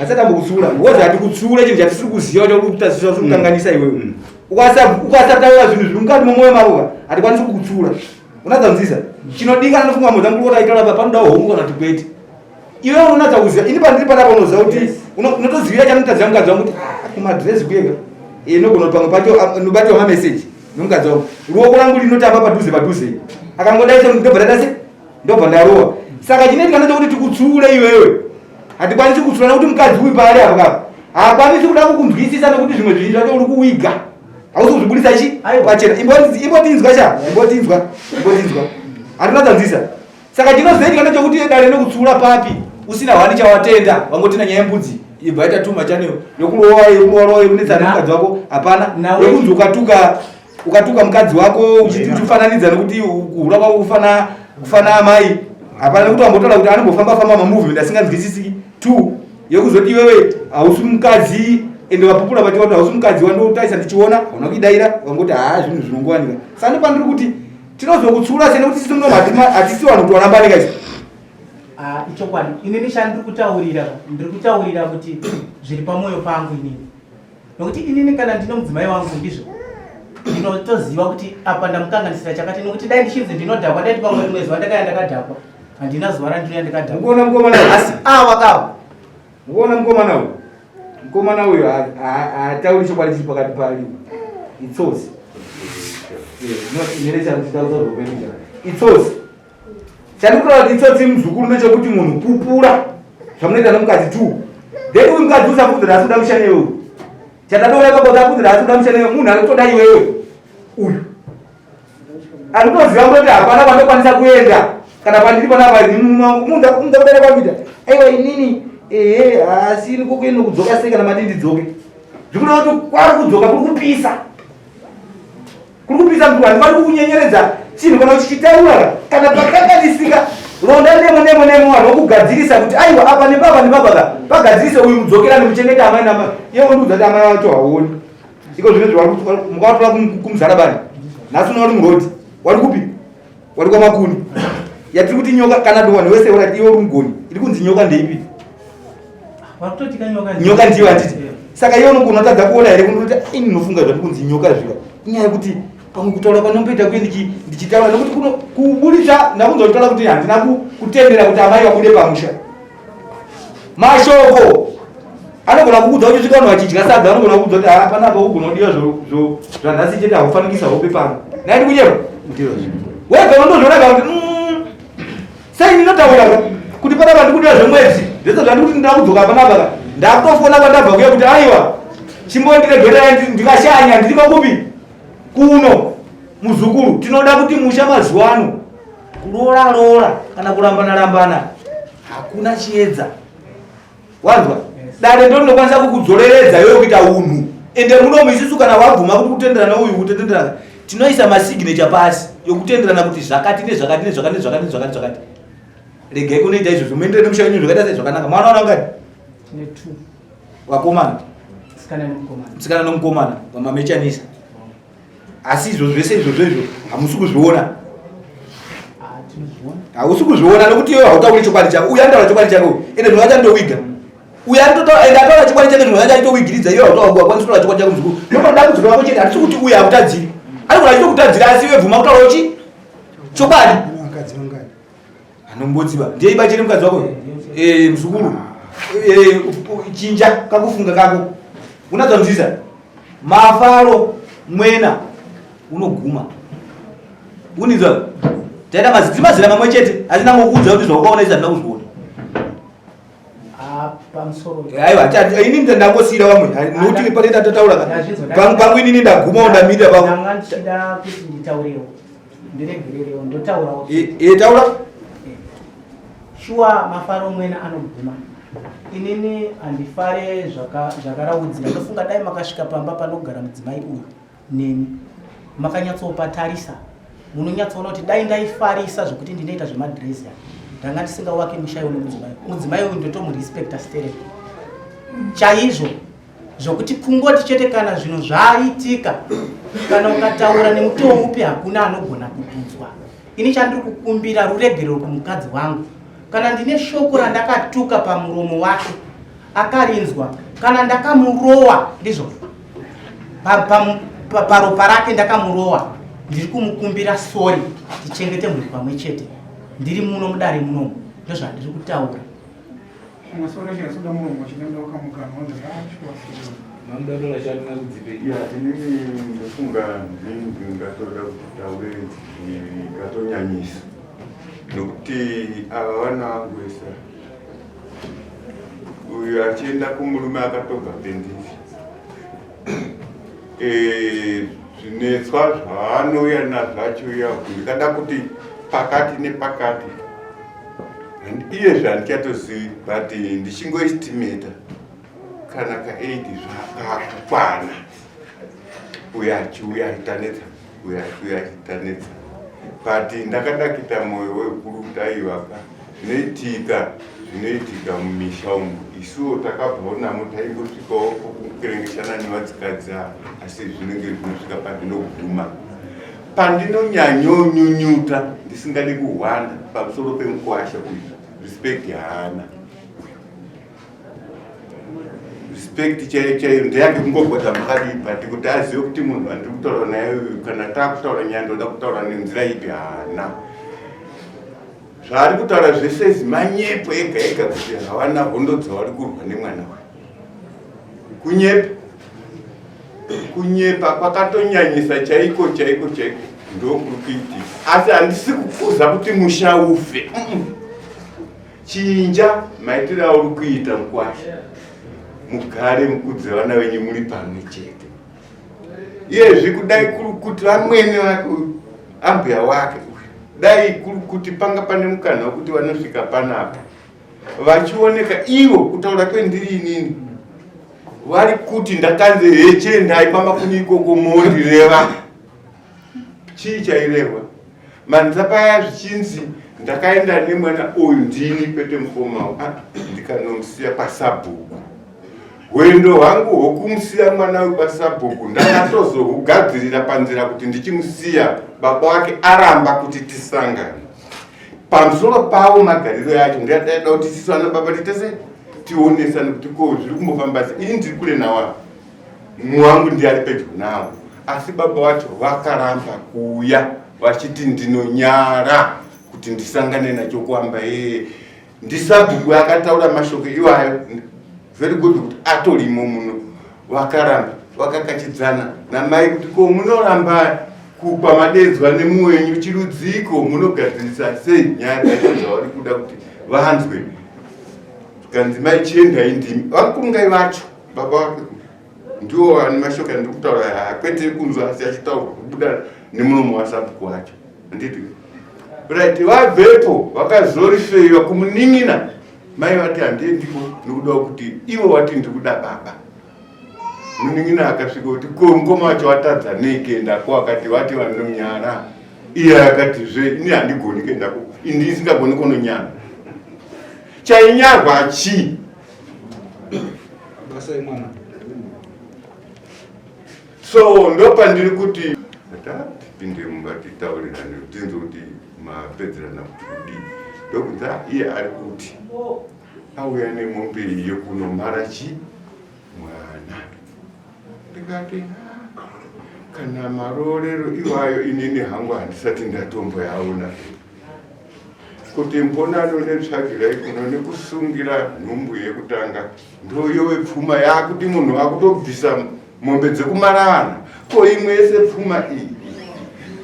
Asati ambokutsiura. Because hatikutsiura chinhu chatisiri kuziva chauri kutasisa uri kukanganisa iwewe. Ukasataura zvinhu zviri mukati memwoyo mako ka hatikwanisi kukutsiura. Unadzanzisa. Chinodikana nofunga mudza mukuru kuti aitaura apa panoda hongu kana kuti kwete. Iwe unonatsa kuziva ini pandiri panapa unoziva kuti unotozivira chanotadzira mukadzi wangu kuti ah, kumadhirezi kuyega inogona kuti pamwe pacho ndobatiwa mameseji nomukadzi wangu ruoko rwangu rinotamba padhuze padhuze akangodai so ndobva ndaita se ndobva ndarowa. Saka chinoitika ndechekuti tikutsiure iwewe hatikwanisi kutsiura nekuti mukadzi uyu paari apo kapa haakwanisi kuda kukunzwisisa nekuti zvimwe zvinhu zvacho uri kuwiga hausi kuzvibudisa chi pachena. Imbotinzwa sha, imbotinzwa, imbotinzwa, hatina tanzwisa. Saka chinozoitika ndechekuti dare nekutsiura papi usina hwani chawatenda wangotina nyaya yembudzi ibva yaita tuma channel yokurowa yokurowa yokunetsana nemukadzi wako hapana yokunzi ukatuka mukadzi wako uchifananidza nekuti kuhura kwako kufana amai hapana nekuti wambotaura kuti anombofamba famba mamovement asinganzwisisiki. 2 yekuzoti iwewe hausi mukadzi ende vapupura vati wati hausi mukadzi wandotarisa ndichiona hauna kuidaira wangoti haa zvinhu zvinongowanika. Saka ndopandiri kuti tinozokutsiura sei nekuti sisi muno hatisi vanhu kuti warambanika izvi. Ah, ichokwadi inini chandiri kutaurira ndiri kutaurira kuti zviri pamwoyo pangu inini nokuti inini kana ndine mudzimai wangu ndizvo ndinotoziva kuti apa ndamukanganisira chakati nokuti dai ndichinzi ndinodhakwa ndaiti pamwe rimwe zuva ndakaya ndakadhakwa handina zuva randinoya ndikadhakwa. Mukuona mukomana uyu? Asi awa kawa Mukuona mukomana uyu? Mukomana uyu haatauri chokwadi chiri pakati pari. Itsotsi. Itsotsi. Chandikutaura kuti itsotsi muzukuru ndechekuti munhu pupura zvamunoita nomukadzi 2. Then uyu mukadzi usafunzira asi kuda kushanda iwewe. Chandatoona ipapo usafunzira asi kuda kushanda iwewe munhu ari kutoda iwewe. Uyu. Ari kutoziva kuti hapana kwandokwanisa kuenda kana pandiri panapa munda kudada kwakuita. Aiwa inini ehe asi ini kokuenda kudzoka sei kana mati ndidzoke. Zvikuda kuti kwari kudzoka kuri kupisa. Kuri kupisa mntu handifaniri kukunyenyeredza chinhu kana uchichitaura kana pakanganisika ronda nemo nemo nemo vanhu vokugadzirisa kuti aiwa apa nepapa nepapa ka pagadzirise uyu mudzokerani muchengete amai namai iye wondiudza kuti amai vacho hauoni iko zvino mukawatora kumuzarabani nhasi uno wari murodi wari kupi wari kwamakuni yatiri kuti nyoka kana vanhu vese vorati iwe uri mugoni iri kunzi nyoka ndeipi nyoka ndiyo handiti saka iwe unogona kutadza kuona here kunoti ini ndinofunga zvati kunzi nyoka zvika inyaya yekuti pamwe kutaura kwanomboita kuye ndichitaura nekuti kuno kuburitsa ndakunzwa kutaura kuti handina kutendera kuti amai vabude pamusha mashoko anogona kukudza kuti svika vanhu vachidya sadza anogona kukudza kuti haa panapa ugona kudiwa zvanhasi chete haufanikisa hope pano naiti kunyeba wega unondozviona kuti sei ndinotaura kuti panapa ndikudiwa zvemwedzi zvese zvandikuti ndinoda kudzoka panapa ka ndakutofona kwandabva kuya kuti aiwa chimbondiregererai ndikashanya ndiri kupi kuno muzukuru tinoda kuti musha mazuva ano kuroora roora kana kurambana rambana hakuna chiedza wanzwa dare ndo rinokwanisa kukudzoreredza iwewe kuita unhu ende munomu isusu kana wabvuma kuti kutenderana uyu kutenderana tinoisa masignature pasi yokutenderana kuti zvakati nezvakati nezvakati nezvakati nezvakati zvakati. Regai kunoita izvozvo, muendere nemusha wenyu zvakaita sei zvakanaka. Mwana wana ngani? Tine two. Vakomana. Musikana nemukomana. Musikana nemukomana vamamechanisa. Asi izvozvo zvese izvozvo izvo hamusi kuzviona. Ah, Hausi kuzviona nekuti iwe hautauri chokwadi chako. Uyu anotaura chokwadi chako. Ende zvinhu zvacho andowiga. Uyu anototaura ende ataura chokwadi chake zvinhu zvacho achitowigiridza iwe haukwanisi kutaura chokwadi chako muzukuru. Ndopa dambudziko rako chete handisi kuti uyu hakutadziri. Anogona achitokutadzira asi iwe bvuma kutaura chi chokwadi. Anombotsiba. Ndiye iba chiri mukadzi wako. Eh mzukuru. Eh chinja kakufunga kako. Unadzanzisa. Mafaro mwena unoguma. Unizwa. Taita mazidzi mazira mamwe chete asi ndangokuudza kuti zvaukaona izvi handina kuzviona. Ah, pamusoro. Aiwa, ini ndangosiira vamwe. Nokuti pane tataura ka. Pangu inini ndagumawo ndamirira pako. Ndanga ndichida kuti nditaurewo. Ndiregererewo ndotaurawo. Eh, taura. Shuwa mafaro mwena anoguma. Inini handifare zvakaraudzira. Ndofunga dai makasvika pamba panogara mudzimai uyu neni makanyatsopatarisa munonyatsoona kuti dai ndaifarisa zvekuti ndinoita zvemadrezi aya ndanga ndisingawake musha uno mudzimai mudzimai uyu ndotomurespecta sterek chaizvo zvokuti kungoti chete kana zvinhu zvaitika kana ukataura nemutoo upi hakuna anogona kukunzwa ini chandiri kukumbira ruregerero kumukadzi wangu kana ndine shoko randakatuka pamuromo wake akarinzwa kana ndakamurowa ndizvo paropa rake ndakamurowa ndiri kumukumbira sori tichengete mhuri pamwe chete ndiri muno mudare munomu ndozvandiri kutaura Ndofunga ndingatoda kutaure ndingatonyanyisa nokuti ava vana vangu vese uyu achienda kumurume akatobva pendiri eh, zvinetswa zvaanouya nazvo achiuya ndikada kuti pakati nepakati iyezve handichatozivi but ndichingoestimata kana ka 8 zvakakwana uyo achiuya achitanetsa uyo achiuya achitanetsa but ndakadakita mwoyo wekuru kuti aivaka zvinoitika zvinoitika mumisha umu isuwo takabvawo namo taingosvikawo kukerengeshana nevadzikadzi ava asi zvinenge zvinosvika pazvinoguma Pandinonyanyonyunyuta ndisingadi kuhwanda pamusoro pemukwasha uyu, respect haana. Respect chaiyo chaiyo ndeyake kungogwadza makadii but kuti azive kuti munhu andiri kutaura naye uyu kana takutaura nyaya ndoda kutaura nenzira ipi haana. Zvaari kutaura zvese izvi manyepo ega ega kuti hawana hondo dzavari kurwa nemwana uyu. Kunyepa. Kunyepa kwakatonyanyisa chaiko chaiko chaiko ndokuri kuitika. Asi handisi kukuza kuti musha ufe. Chinja maitiro auri kuita mukwasha. Mugare mukudze vana venyu muri pamwe chete. Iyezvi kudai kuri kuti vamwene vake ambuya wake dai kuri kuti panga pane mukana wekuti vanosvika panapa vachioneka ivo kutaura kwendiri inini vari kuti ndakanzi hechiendai kwamakuni ikoko mondireva chii chairehwa manza paya zvichinzi ndakaenda nemwana uyu ndini kwete mukoma ah, ndikanomusiya kwasabhuku hwendo hwangu hwokumusiya mwana uyu kwasabhuku ndakatozohugadzirira panzira kuti ndichimusiya baba wake aramba kuti tisangane pamusoro pawo magariro yacho ndiyataida kuti isisu ana baba titese tionesane kuti ko zviri kumbofamba sei ini ndiri kure nawo mumwe wangu ndiye ari pedyo nawo asi baba wacho vakaramba kuuya vachiti ndinonyara kuti ndisangane nacho kuamba yeye ndisabhuku akataura mashoko iwayo very good kuti atorimo muno vakaramba vakakachidzana namai kuti ko munoramba kupa madedzwa nemumwe wenyu chirudziko munogadzirisa sei nyaya dzacho dzavari kuda kuti vanzwe zvikanzi mai chiendai ndimi vakurungai vacho baba vake ndiwo vane mashoko andiri kutaura aya kwete kunzwa asi achitaurwa kubuda nemuromo wasabhuku wacho handiti right vabvepo vakazorifeiwa kumunin'ina mai vati handiendiko nokuda kuti ivo vati ndiri kuda baba munin'ina akasvika kuti ko mukoma wacho watadza nei kuendako akati vati vanonyara iye akati zve ini handigoni kuendako ini ndisingagoni kunonyara Chainyarwa chii? Basa yemwana. So ndopandiri kuti tipinde mumba titaurirane tinzwe kuti mapedzerana kuti kudii. Ndokunzi iye ari kuti auya nemombe iyo kunomara chi mwana. Ndikati kana maroorero iwayo inini hangu handisati ndatomboyaona. Kuti mbonano netsvagirai kuno nekusungira nhumbu yekutanga ndoyowe pfuma yakuti munhu akutobvisa mombe dzekumarana ko imwe yese pfuma iyi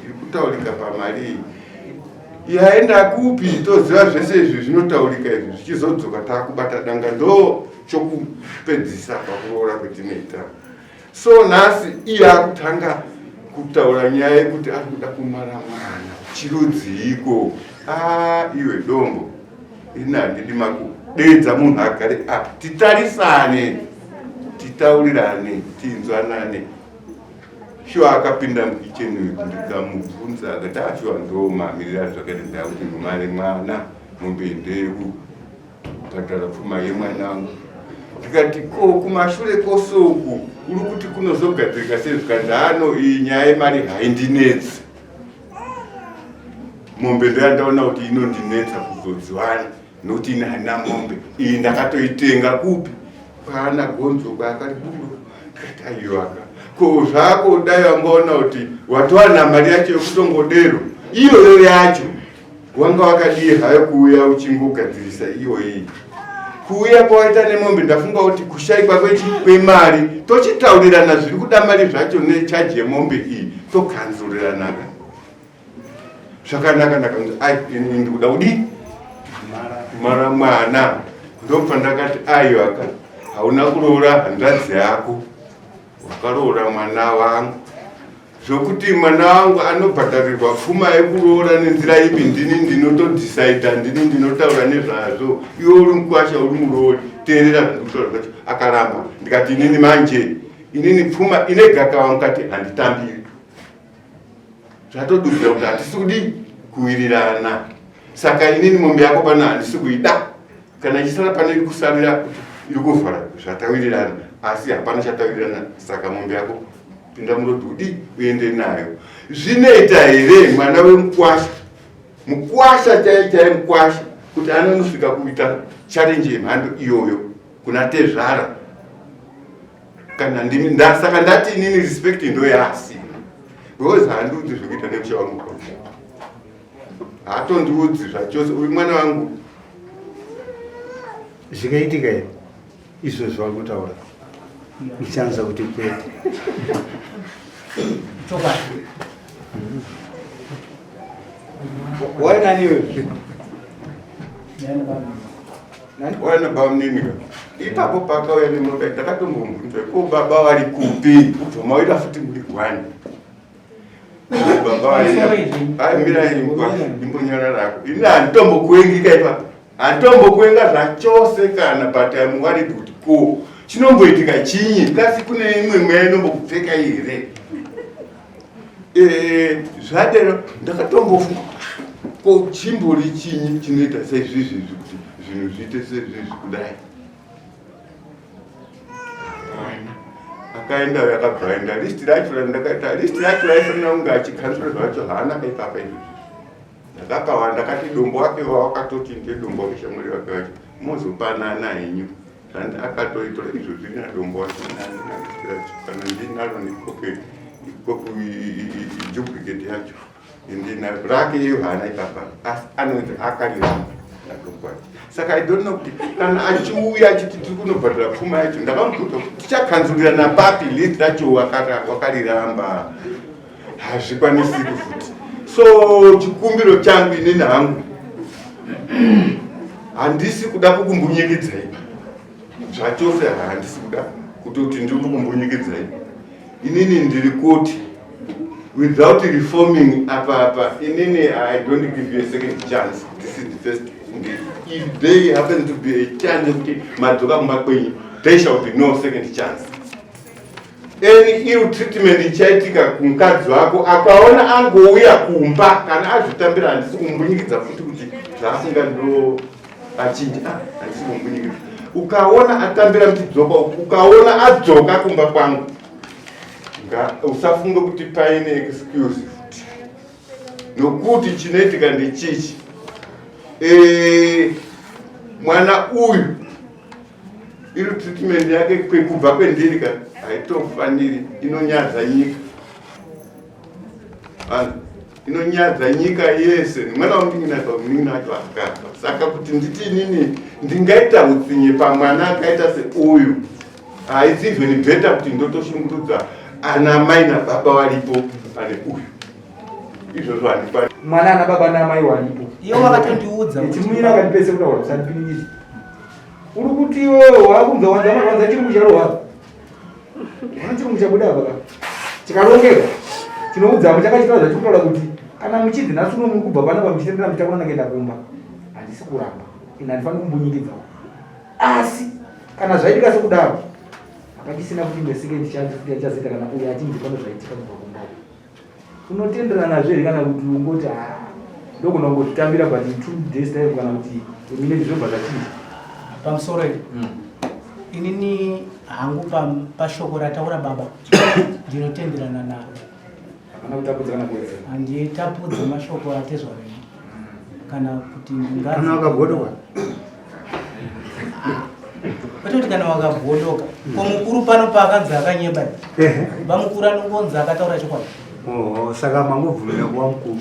iri kutaurika pamari iyi yaenda kupi toziva zvese izvi zvinotaurika izvi zvichizodzoka takubata danga ndo chokupedzisa pakuroora kwetinoita So nhasi iye akutanga kutaura nyaya yekuti ari kuda kumara mwana chirudziiko? Ah, iwe dombo, ini handidi makudeedza munhu agare apa, titarisane, titaurirane, tinzwanane. Shuwa akapinda mukicheni ndikamubvunza akati ashuwa ah, ndo mamirira zvakaita ndakuti mumare mwana mombe ndeyeku kubhadhara pfuma yemwana wangu ndikati ko kumashure kwose uku uri kuti kunozogadzirika sei zvikanzi ano iyi nyaya yemari haindinetsi mombe ndoyandaona kuti inondinetsa kuzodziwana nokuti ini handina mombe iyi ndakatoitenga kupi kwaana gonzo kwaakati budo ndikati aiwaka ko zvako dai wangaona kuti watowana mari yacho yekutongodero iyoyo yacho Wanga wakadii hayo kuuya uchingogadzirisa iyoyi kuuya kwawaita nemombe ndafunga kuti kushaikwa kwemari tochitaurirana zviri kuda mari zvacho nechaji yemombe iyi tokanzuriranaka zvakanaka ndakanzi ai ini ndikuda kudii mara mwana ndobva ndakati aiwaka hauna kuroora hanzvadzi yako wakaroora mwana wangu Zvokuti mwana wangu anobhadharirwa pfuma yekuroora nenzira ipi ndini ndinotodhisaidha ndini ndinotaura nezvazvo iwe uri mukwasha uri muroori teerera zvandikutaura zvacho akaramba ndikati inini manje inini pfuma ine gakava mukati handitambiri zvatodudzira kuti hatisi kudii kuwirirana saka inini mombe yako pano handisi kuida kana ichisara pane iri kusarira kuti iri kuvhara zvatawirirana asi hapana chatawirirana saka mombe yako pinda murodhi udii uende nayo zvinoita here mwana wemukwasha mukwasha chai chai mukwasha kuti anonosvika kuita challenge yemhando iyoyo kuna tezvara kana ndimi saka ndati inini respect ndoyaasina because handiudzi zvekuita nemusha wangu haatondiudzi zvachose uyu mwana wangu zvikaitika here izvo zvauri kutaura ndichanza kuti kwete wainani iwe waina bamunini ka ipapo pakauya nemota ndakatombomubvunza ko baba vari kupi ubva maita futi muri gwani baba aimira imbonyararako ini handitombokuengika ipapo handitombokuenga zvachose kana but im worried kuti ko chinomboitika chinyi kasi kune imwe mweya inombokupfeka here eh, zvadero ndakatombofunga ko chimbori chinyi chinoita seizvizvizvi kuti zvinhu zviite sezvizvi kudai akaenda uyo akabva aenda list racho randakaita list racho raifanira kunge achikanzura zvacho haana kaipapa izvozvi ndakakawa ndakati dombo wake wawakatoti ndedombo wake shamwari wake wacho mozopanana henyu zvandi akatoitora izvozvi nadombo wacho list racho kana ndinaro nekopi kopi duplicate yacho Ndina rake iyo haana ipapa asi anonzi akarira nadombo saka i don't know kuti kana achiuya achiti tiri kunobhadhara pfuma yacho ndakamubvunza kuti tichakanzurirana papi list racho wakariramba hazvikwanisiki futi so chikumbiro changu inini hangu handisi kuda kukumbunyikidzai zvachose handisi kuda kutoti ndiri kukumbunyikidzai inini ndiri kuti without reforming apa apa inini i don't give you a second chance this is the first if there happen to be a chance yekuti madzoka kumba kwenyu there shall be no second chance any ill treatment ichaitika kumukadzi wako akaona angouya kumba kana azvitambira handisi kumbunyikidza futi kuti zvaafunga ndo Achinja ah, handisi kumbunyikira. Ukaona atambira muchidzoka, ukaona adzoka kumba kwangu, usafunge kuti paine excuse futi, nokuti chinoitika ndechichi e, mwana uyu iri treatment yake kwekubva kwendiri ka haitofaniri, inonyadza nyika, inonyadza nyika yese. Mwana wamunin'ina pamunin'ina wacho akafa, saka kuti nditi inini ndingaita utsinye pamwana akaita seuyu, haisi even better kuti ndotoshungurudza ana mai nababa waripo pane uyu. Izvozvo handikwani. Mwana ana baba namai waripo. Iwo vakatondiudza. Chimira akandipese kutaura usandipiningidze. Uri kuti iwewe wakunza wanza marwadza chirungu charohwa. Wana chirungu chabuda apa ka. Chikarongeka. Chinoudza apo chakachitaura zvachikutaura kuti kana muchidzi nhasi uno muri kubva panapa muchitendera muchitakurana kuenda kumba. Handisi kuramba. Ini handifaniri kumbunyikidzawo. Asi kana zvaitika sekudaro hapachisina kuti imwe second chance futi yachazoita kana uyo achinzi pano zvaitika kubva kumba uko. Unotenderana nazvo here kana kuti ungoti ah, ndogona kungozvitambira but in 2 days time kana kuti minute zvobva zvachinja? Pamusoro iri inini hangu pashoko rataura baba ndinotenderana naro. Hapana kutapudza kana kuwedzera. Handitapudze mashoko atezvara ini kana kuti ndingazi. Kana wakagodoka. Kwete kuti kana wakagodoka. Ko mukuru pano paakanzi akanyeba. Bamukuru anongonzi akataura chokwadi. Oh, saka mangobvumira kuva mukuru.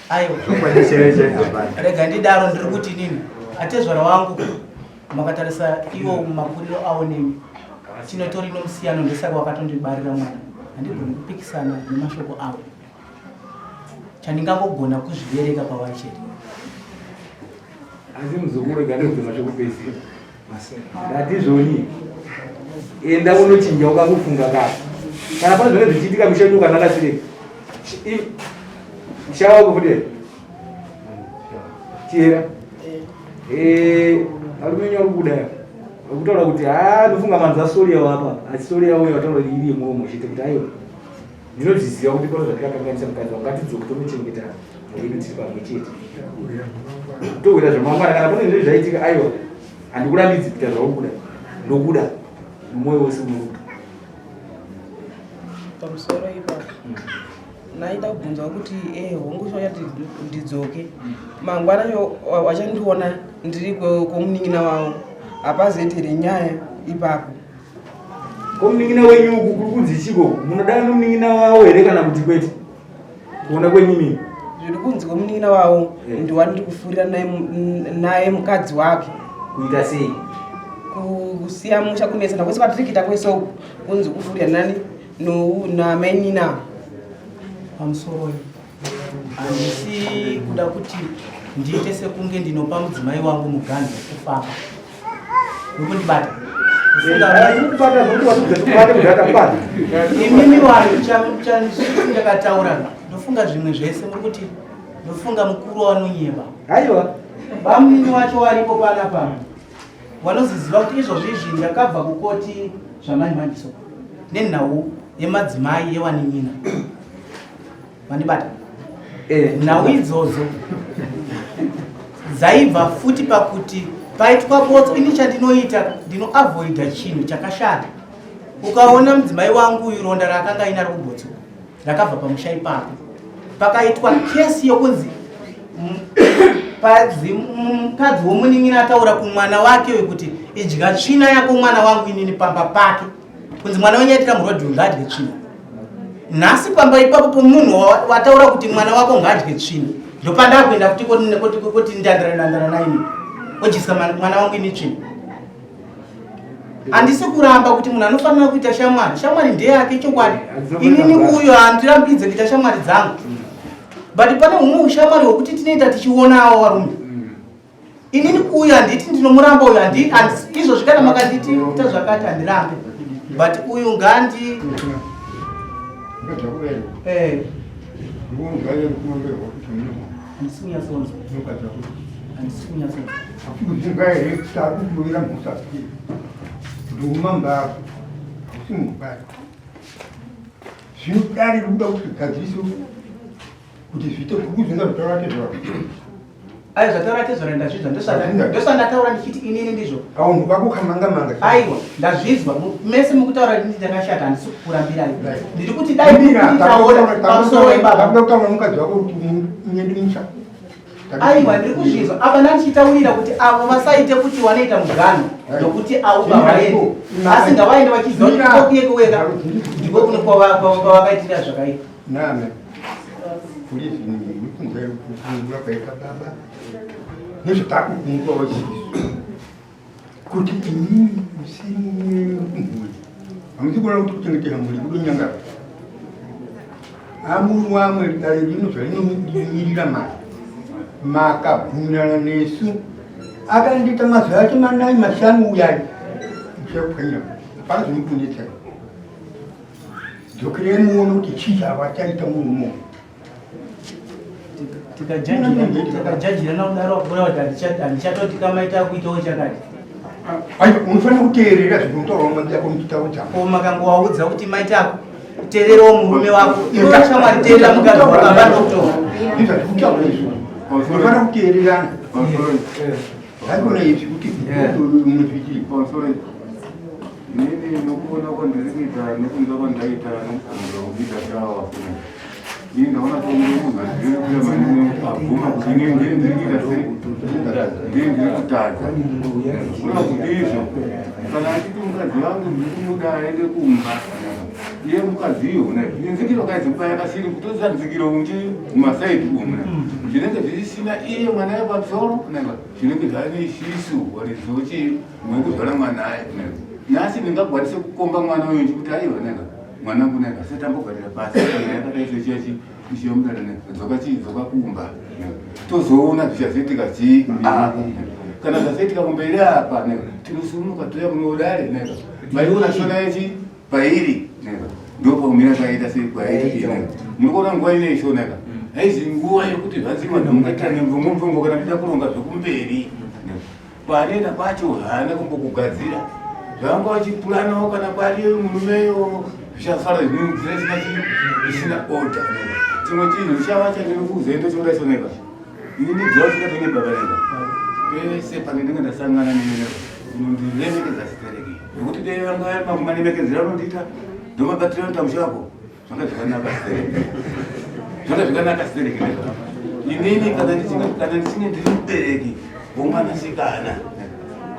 Aiwa. Chokwadi chaicho chaicho hapana. Rega ndidaro, ndiri kuti inini atezvara wangu makatarisa iwo makuriro awo nemi chinotori nomusiyano, ndosaka wakatondibarira mwana. Handigoni kupikisana nemashoko avo, chandingangogona kuzvibereka pavari chete. Asi muzukuru, rega ndikudze mashoko pese. Ndati zvoni enda unochinja ukangofunga ka kana pane zvinenge zvichiitika misha yenyu ukanaka sireka musha wako futi chihera varume venyu vari kubuda vari kutaura kuti ha ndofunga manzwa sori yavo apa, asi sori yavo yavataura iri yemuromo chete kuti aiwa ndinozviziva kuti pano zvatikakanganisa mukadzi wangu, ngatidzoke tonochengeta mhuri yedu tiri pamwe chete, towira zvamangwana. Kana pane zvinhu zvaitika, aiwa handikurambidzi kuita zvauri kuda, ndokuda nomwoyo wose unoruda. Pamusoro ipapo naida kubvunzwa kuti hongu chati ndidzoke mangwana wachandiona ndiri kwomunin'ina wavo, hapazoiti here nyaya ipapo? Ko munin'ina wenyu uku kuri kunzi chiko? Munodana nomunin'ina wavo here kana kuti kwete, kuona kwenyu imimi? Zviri kunzi kwomunin'ina wavo ndiwandiri kufurira naye mukadzi wake. Kuita sei? Kusiya musha, kunetsana kwese kwatiri kuita kwese uku, kunzi kufurira nani namainina. Pamusoro, handisi kuda kuti ndiite sekunge ndinopa mudzimai wangu muganhu wekufamba nokundibata. Imimi vanhu ndakataura, ndofunga zvimwe zvese muri kuti ndofunga mukuru wanonyeba. Aiwa. Bamunini wacho waripo panapa wanoziziva kuti izvozvo izvi ndakabva kukoti zvamanje manje so nenhau yemadzimai yewanin'ina vandibata. Nhau idzodzo dzaibva futi pakuti paitwa botso. Ini chandinoita ndinoavoida chinhu chakashata. Ukaona mudzimai wangu uyu ronda raakanga ainaro kubotso rakabva pamusha ipapo, pakaitwa kesi yokunzi mukadzi womunin'ina ataura kumwana wake wekuti idya tsvina yako mwana wangu, inini pamba pake kunzi mwana wenyu aitira murodhi ngaadye tsvina. Nhasi pamba ipapo pomunhu wataura kuti mwana wako ngaadye tsvina, ndopandakuenda kuti kuti ndandara ndandara naini odyisa mwana wangu ini tsvina. Handisi kuramba kuti munhu anofanira kuita shamwari, shamwari ndeyake chokwadi. Inini uyo handirambidze kuita shamwari dzangu, but pane humwe ushamwari hwekuti tinoita tichionawo varume. Inini uyu handiti ndinomuramba uyu, izvozvi kana makanditi ita zvakati handirambe, but uyu ngandi handisi kunyatsonzwa, handisi kunyatsonzwa. Zvino dare rikuda kuti gadzirise kuti zviite kuzinga zvitaura tezvaro. Aiwa zvataura tezvara ndazvinzwa ndosandataura ndichiti inini ndizvo. Kaunhu kako kamanga manga. Aiwa ndazvinzwa mese mukutaura nditi ndakashata handisi kukurambirai. Ndiri kuti dai mukutaura pamusoro webaba. Ndakuda kutaura mukadzi wako kuti unyendi musha. Aiwa ndiri kuzvinzwa apa ndandichitaurira kuti avo vasaite kuti wanoita muganho nokuti avo vavaende asi ngavaende vachiziva kuti kokuyekoweka ndiko kuno kwavakaitira zvakaipa. Name. Kuri zvinhu kunze kukungura kwaita baba. Nezvatakukungura wachizvo. Kuti inini musiri mhuri. Hamusi kuona kuti kuchengetera mhuri kudonyangara. Amuri wamwe dare rino zvarinomirira mari. Makabvumirana nesu. Akandiita mazuva acho manai mashanu uyai. Ndichapwanya. Hapana zvinokunetsai. Dzokerei muone kuti chii chavachaita murume Tikajajirana kudaro kuda kuti handichatoti kamaita kuitawo chakati. Aiwa, unofanira kuteerera zvinotaurwa mabvi ako muchitawo chako. Ko makangowaudza kuti maita ako teererawo murume wako. Iwe shamwari teerera mukadzi wako hapana kutonga. Ndizvo zvakutaura izvo. Unofanira kuteererana. Haikona izvi kuti munozvichii. Inini nokuona kwandiri kuita nokunzwa kwandaita nokubvunza kuita shawa ini ndaona kunge munhu azviri kuya manini abvuma kuti inini ndiye ndiri kuita sei ndiye ndiri kutadza kuna kuti izvo kana achiti mukadzi wangu ndiri kumuda aende kumba iye mukadzi iyo nzikiro kaidzi kubaya kasiri kutoisa nzikiro muchi mumasaidi umu zvinenge zvichisina iye mwana yepamusoro zvinenge zvane isisu warizochii Wekuzvara mwana aye nhasi ndingakwanise kukomba mwana uyu nchikuti aiwa neka mwanangu neka setambogarira pasi kana yakadai sechechi ichiyomudana neka dzoka chii dzoka kumba tozoona zvichazoitika chii apa kana zvazoitika kumberi apa neka tinosumuka toya kunodare neka maiona shona yechi pairi neka ndopaumira paita sei kwaiti neka muri kuona nguva inei shona ka haizi nguva yekuti zvanzi vanhu mungaita nemvongo mvongo kana tichida kuronga zvekumberi Kwaanoenda kwacho haana kumbokugadzira zvavanga vachipuranawo kana kwariyo murumeyo zvichasara zvinonzira isina isina order chimwe chinhu chava chandinokuudzai ndochoda choneka ini ndidhira usingatenge baba neka pese pandinenge ndasangana neneka unondiremekedza sitereki nekuti dei vanga manemekedzera unondiita ndomabatira unoita mushe wako Zvanga zvakanaka stereki. Zvanga zvakanaka stereki ndizvo. Inini kana ndichinge kana ndichinge ndiri mubereki womwanasikana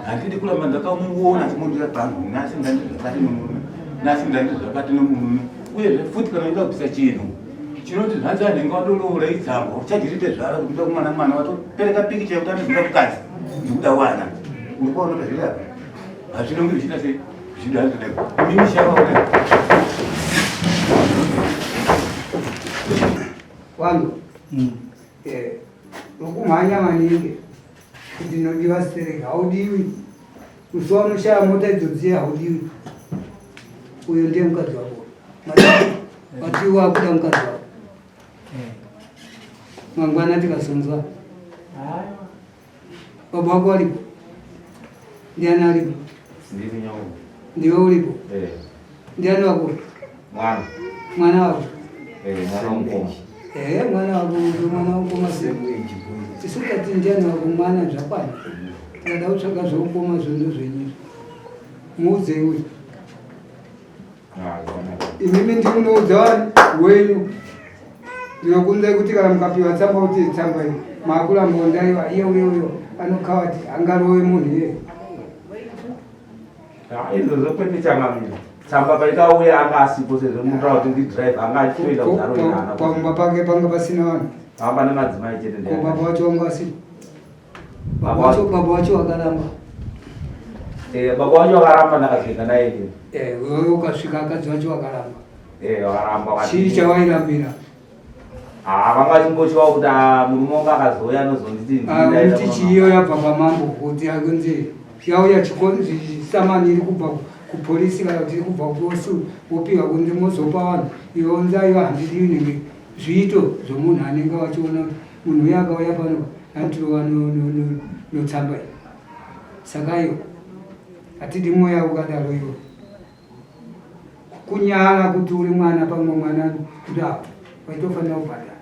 handidi kuramba ndakamuona achimundira pangu nhasi ndandi zvakati nomurume nhasi ndandi zvakati nomurume uyezve futi kana uida kubvisa chinhu chinoti zvanzi anenge watoroora idzambo uchajirite zvara kuti uda kumwana mwana watopereka pikicha yekuti andizoda mukadzi ndikuda wana uri kuona kuti zviri apa hazvinonge zvichiita sei Wangu eh, ukumhanya maningi kuti ndinodiwa stereki haudiwi musi waunoshaya mota idzo dziye haudiwi uyo ndiye mukadzi wako matiwa akuda mukadzi wako mangwana tikazonzwa Baba wako aripo? Ndiani aripo? Ndini nyangu. Ndiwe uripo? Eh. Ndiani wako? Mwana. Mwana wako? Eh, mwana wamukoma. Eh, mwana wako mwana wamukoma sei? Isu tati ndiani wako mwana zvakwana. Tikada kutsvaga zveukoma zvondo zvenyu. Muudzei uyu. Imimi ndimunoudza wani wenyu. Ndinokunzai kuti kana mukapiwa tsamba kuti tsamba iyi maakuramba ndaiwa iye uyo uyo anokawa kuti angarove munhu iye. Izvozvo kwete changamire. Tsamba paikauya anga asipo sezvo munotaura kuti ndidrive anga achitoenda kuzaro Pamba pake panga pasina vanhu. Pamba nemadzimai chete Ko baba wacho wanga asipo. Baba wacho baba wacho wakaramba. Eh, baba wacho wakaramba ndakasvika naye ini. Eh, wewe ukasvika akadzi wacho wakaramba. Eh, wakaramba wakati. Chii chawairambira? Ah, vanga vachingoshuwa kuti ah, murume wangu akazouya anozonditi Ah, kuti chiyo yabva kwamambo kuti akunzi yauya chikonzi samani iri kubva kupolisi kana kuti iri kubva kuosu wopiwa kunzi mozopa vanhu iwe unzi aiwa handidi inenge zviito zvomunhu anenge wachiona kuti munhu uya akauya pano anotirova notsamba iyi saka iyo hatidi mweya ukadaro iwo kunyara kuti uri mwana pamwe mwana kudaro waitofanira kubhadhara.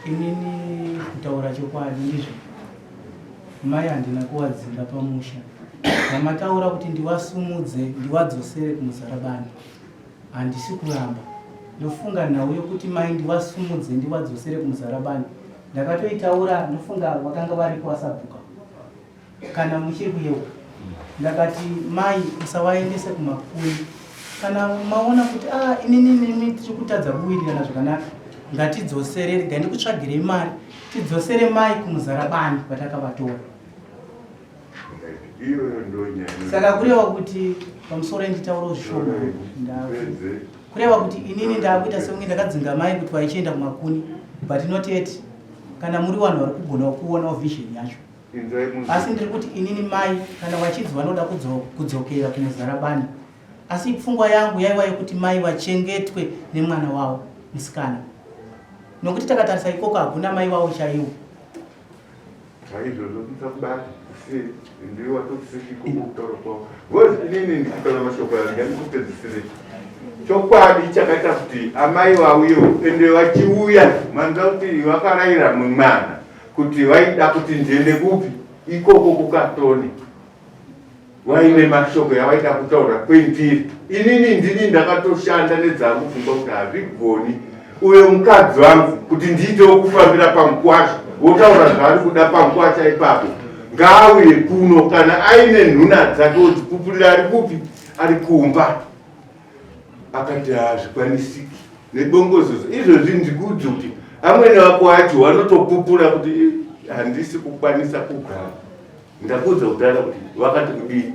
Inini kutaura chokwadi ndizvo mai handina kuwadzinga pamusha vamataura kuti ndiwasumudze ndiwadzosere kumuzarabani handisi kuramba ndofunga nhau yokuti mai ndiwasumudze ndiwadzosere kumuzarabani ndakatoitaura ndofunga vakanga varipo vasabhuka kana muchiri kuyeuka ndakati mai musawaendese kumakuni kana maona kuti ah, inini nemi tiri kutadza kuwirirana zvakanaka ngatidzosere rega ndikutsvagirei mari tidzosere mai kumuzarabani kwatakavatora saka kureva kuti pamusoro nditaurawo zvishoma kureva kuti inini ndakuita sekunge ndakadzinga mai kuti vaichienda kumakuni but not yet kana muri vanhu vari kugonawo kuonawo vision yacho asi ndiri kuti inini mai kana vachinzi vanoda kudzokera kumuzarabani asi pfungwa yangu yaiva yekuti mai vachengetwe nemwana wavo musikana nokuti takatarisa ikoko hakuna mai vavo chaiwo Saizvozvo musakubata ndiwe watokusisiko kutaura kwavo because inini ndikutaura mashoko ayo ndandikupedzisire chokwadi chakaita kuti amai vauyewo ende vachiuya manza kuti vakaraira mwana kuti vaida kuti ndiende kupi ikoko kukatoni Vaine mashoko yavaida kutaura kwendiri. Inini ndini ndakatoshanda nedzangu pfungwa kuti hazvigoni uyo mukadzi wangu kuti ndiitewo kufambira pamukwasha wotaura zvaari kuda pamukwasha ipapo ngaauye kuno kana aine nhuna dzake wodzipupurira ari kupi ari kumba akati hazvikwanisiki nebongozozo izvozvi ndikuudze kuti amwene wako acho vanotopupura kuti handisi kukwanisa kugara Ndakuudza kudhara kuti vakati kudii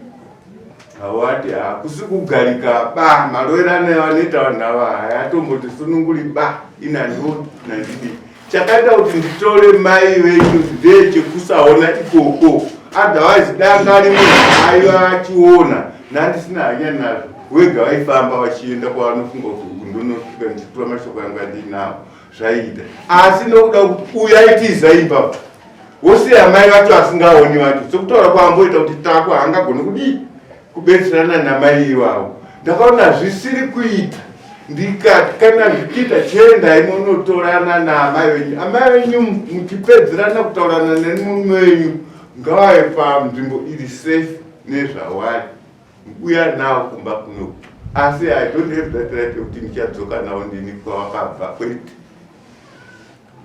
hawati hakusi kugarika ba maroerano avanoita vanhu ava hayatomboti sununguri ba inandiwo nandidii chakaita kuti nditore mai venyu ndechekusaona ikoko otherwise danga rimwe aiva achiona nandisina hanya nazvo wega vaifamba vachienda kwavanofunga kuti ndonosvika ndichitura mashoko yangu andinawo zvaiita asi nokuda kuti uyu aitiza imba wosiya mai vacho asingaoni vacho sekutaura kwaamboita kuti tako haangagoni kudii kubetserana namai ivavo ndakaona zvisiri kuita ndikati kana zvichiita chiendai munotorana naamai venyu amai venyu muchipedzerana kutaurana nemurume wenyu ngavave panzvimbo iri safe nezvawari Uya nawo kumba kuno asi I don't have that right yekuti ndichadzoka nawo ndini kwavakabva kwete.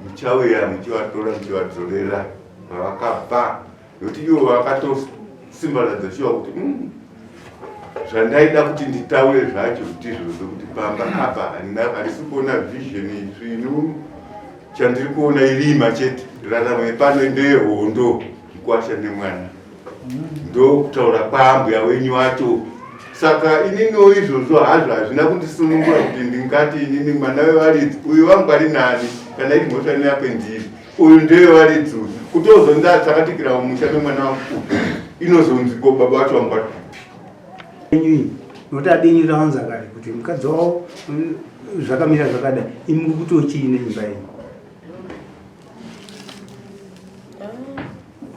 Muchauya muchivatora muchivadzorera kwavakabva nekuti ivo vakatosimbaradza shuwa kuti mm, zvandaida kuti nditaure zvacho ndizvozvo kuti pamba apa handisi kuona vision svinu chandiri kuona irima chete raramo yepano ndeyehondo mukwasha nemwana ndokutaura kwaambuya wenyu wacho saka ininiwo izvozvo hazvo hazvina kundisunungura kuti ndingati inini mwana wevaridzi uyu wangu ari nani kana iri mhosva neyakwe ndiri uyu ndewevaridzi uyu kutozondatsakatikira mumusha memwana wangu uyu inozonzi ko baba wacho wangu vari kupi enyu nokuti abenyu tawanza kare kuti mukadzi wavo zvakamira zvakadai imi muri kutochii neimba yenyu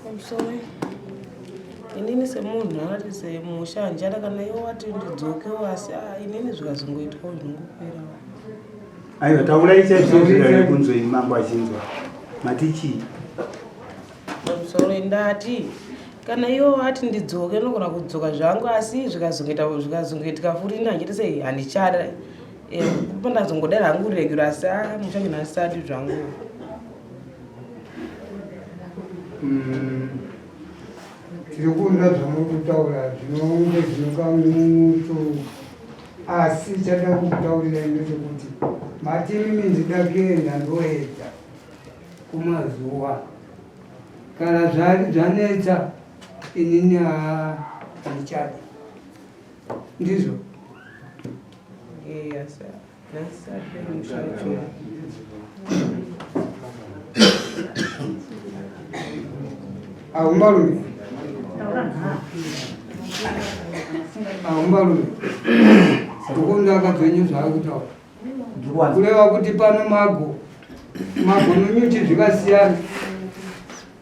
Pamusoro inini semunhu anati semusha handichada kana iwo wati ndidzokewo asi ah, inini zvikazongoitwawo zvinongoperawo. Aiwa taurai chaizvo zvidare kunzwa mambo achinzwa. Mati chii? Pamusoro ndati kana iwo wati ndidzoke ndinogona kudzoka zvangu asi zvikazongoita zvikazongoitika futi ini handichiti sei handichada. Eh, pandazongodera hangu regero asi ah, musha ngina asati zvangu. Tiri kuona zvamuri kutaura zvinonge zvinokamuto asi chada kukutaurirai ndechekuti mati mimi ndida kuenda ndoedza kumazuva kana zvanetsa inini handichadi ndizvo Yes, Ahumbarume. Ahumbarume. Ndokunda akadzenyu zvaari kutaura. Kureva kuti pano mago. Mago nonyuchi zvikasiyana.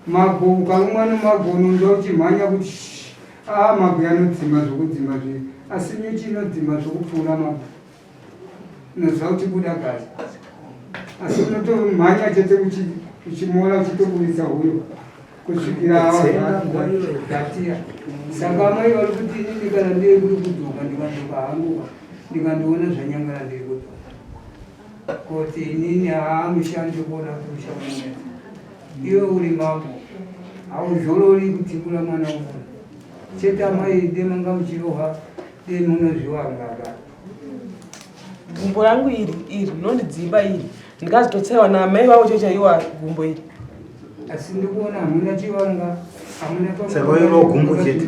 Mago ukarumwa nemago unonzwa uchimhanya kuti. Aa mabwe anodzima zvokudzima zve asi nyuchi inodzima zvokupfuura mabwe. Unoziva kuti buda gazi. Asi unotomhanya chete uchimora uchitoburitsa huyo kusvikira gatiya. Saka amai vari kuti inini kana ndiri kuri kudzoka ndikadzoka hangu ndikandiona zvanyangara ndiri kudzoka. Kuti inini haa musha ndikuona kuti musha unonetsa. Iwe uri mambo hauzorori kutikura mwana uyu chete amai de manga muchirohwa de munozviwangaka. Gumbo rangu iri iri rinondidzimba iri ndikazototsaiwa naamai vavo chaiwo chaiwa gumbo iri. Asi ndikuona hamuna chivanga hamuna Saka wairova gumbo chete.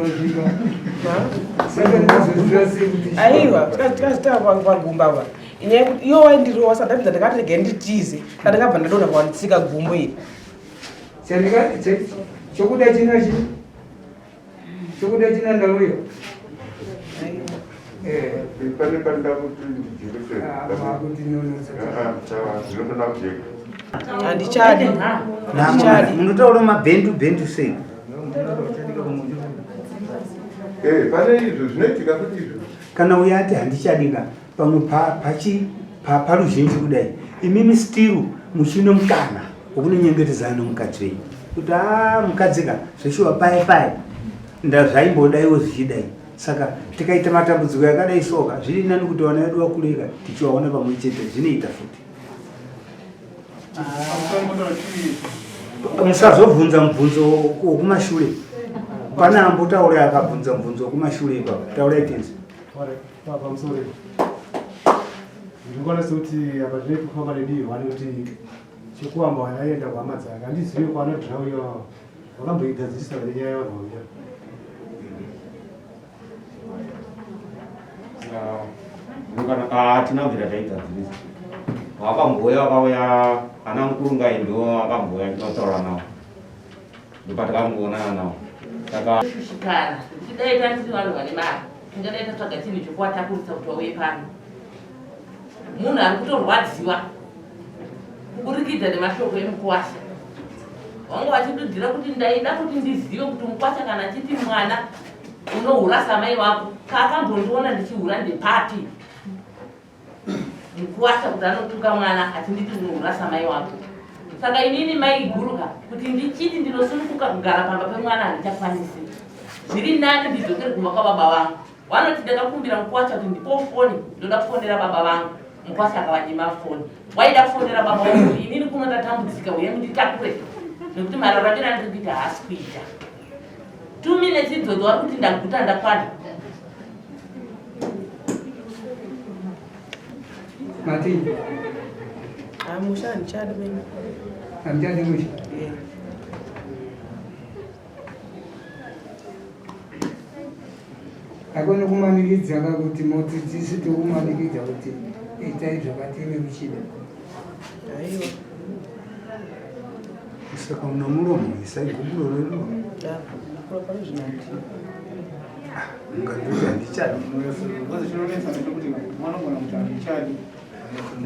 Saka ndinozoziva sei kuti Aiwa tikazitaura pagumbo apa inyaya yekuti iwo waindirova saka ndapedza ndakati regai nditize saka ndakabva ndadonha pawanditsika gumbo iri. Chokuda china chi chokuda china ndauya. Eh. Pane panoda kuti ndijekese. Ah, kuti nonotsa. Zvinofanira kujeka. Handichadi. Handichadi. Munotaura mabhendu bhendu sei? Eh, pane izvo zvinoitika futi izvo. Kana uya ati handichadi ka pamwe pachi paruzhinji kudai imimi still muchine mukana wekunonyengetedzana nomukadzi wenyu kuti a ah, mukadzi ka zveshuwa paye paye ndazvaimbodaiwo zvichidai saka tikaita matambudziko yakadai soka zviri nani kuti vana vedu vakureka tichivaona pamwe chete zvinoita futi musazobvunza mubvunzo wokumashure pane ambotaura akabvunza mubvunzo wokumashure ipapa taurai tenzi Pamusoro ndikuona sekuti apa zvine kufamba nedivi one kuti chekuamba yaenda kuhama dzake handizive kwaanodhirauya vakamboigadzirisa vane nyaya yevanhu vauya. Hatina kubvira taigadzirisa vakambouya vakauya ana mukurungai ndiwo vakambouya tinotaura navo ndopatakangoonana navo saka Kushushikana nekuti dai tanga tiri vanhu vane mari tingadai tatsvaga chinhu chokuvatakurisa kuti vauye pano. Munhu ari kutorwadziwa kuburikidza nemashoko emukuwasha. Vanga vachidudzira kuti ndaida kuti ndizive kuti mukwasha kana achiti mwana unohura samai vako paakambondiona ndichihura ndepapi mukuwasha kuti anotuka mwana achinditi unohura samai wako saka inini mai guruka kuti ndichiti ndinosununguka kugara pamba pemwana handichakwanisi zviri nani ndidzokere kumba kwababa vangu vanoti ndakakumbira mukwasha kuti ndipowo foni ndoda kufonera baba vangu mukwasha akavanyima foni waida kufonera baba vangu kuti inini kuno ndatambudzika uye munditakure nekuti mararamiro andiri kuita haasi kuita 2 minutes idzodzo wari kuti ndaguta ndakwana Mati. Musha handichadi mene. Handichadi musha. Yeah. Hakuna kumanikidza ka kuti moti tisu tokumanikidza kuti itai zvakati imi muchida. Aiwa. Saka una muromo isai gupuro redu. Ungandoti handichadi. Chinonetsa ndechekuti mwana unogona kuti handichadi.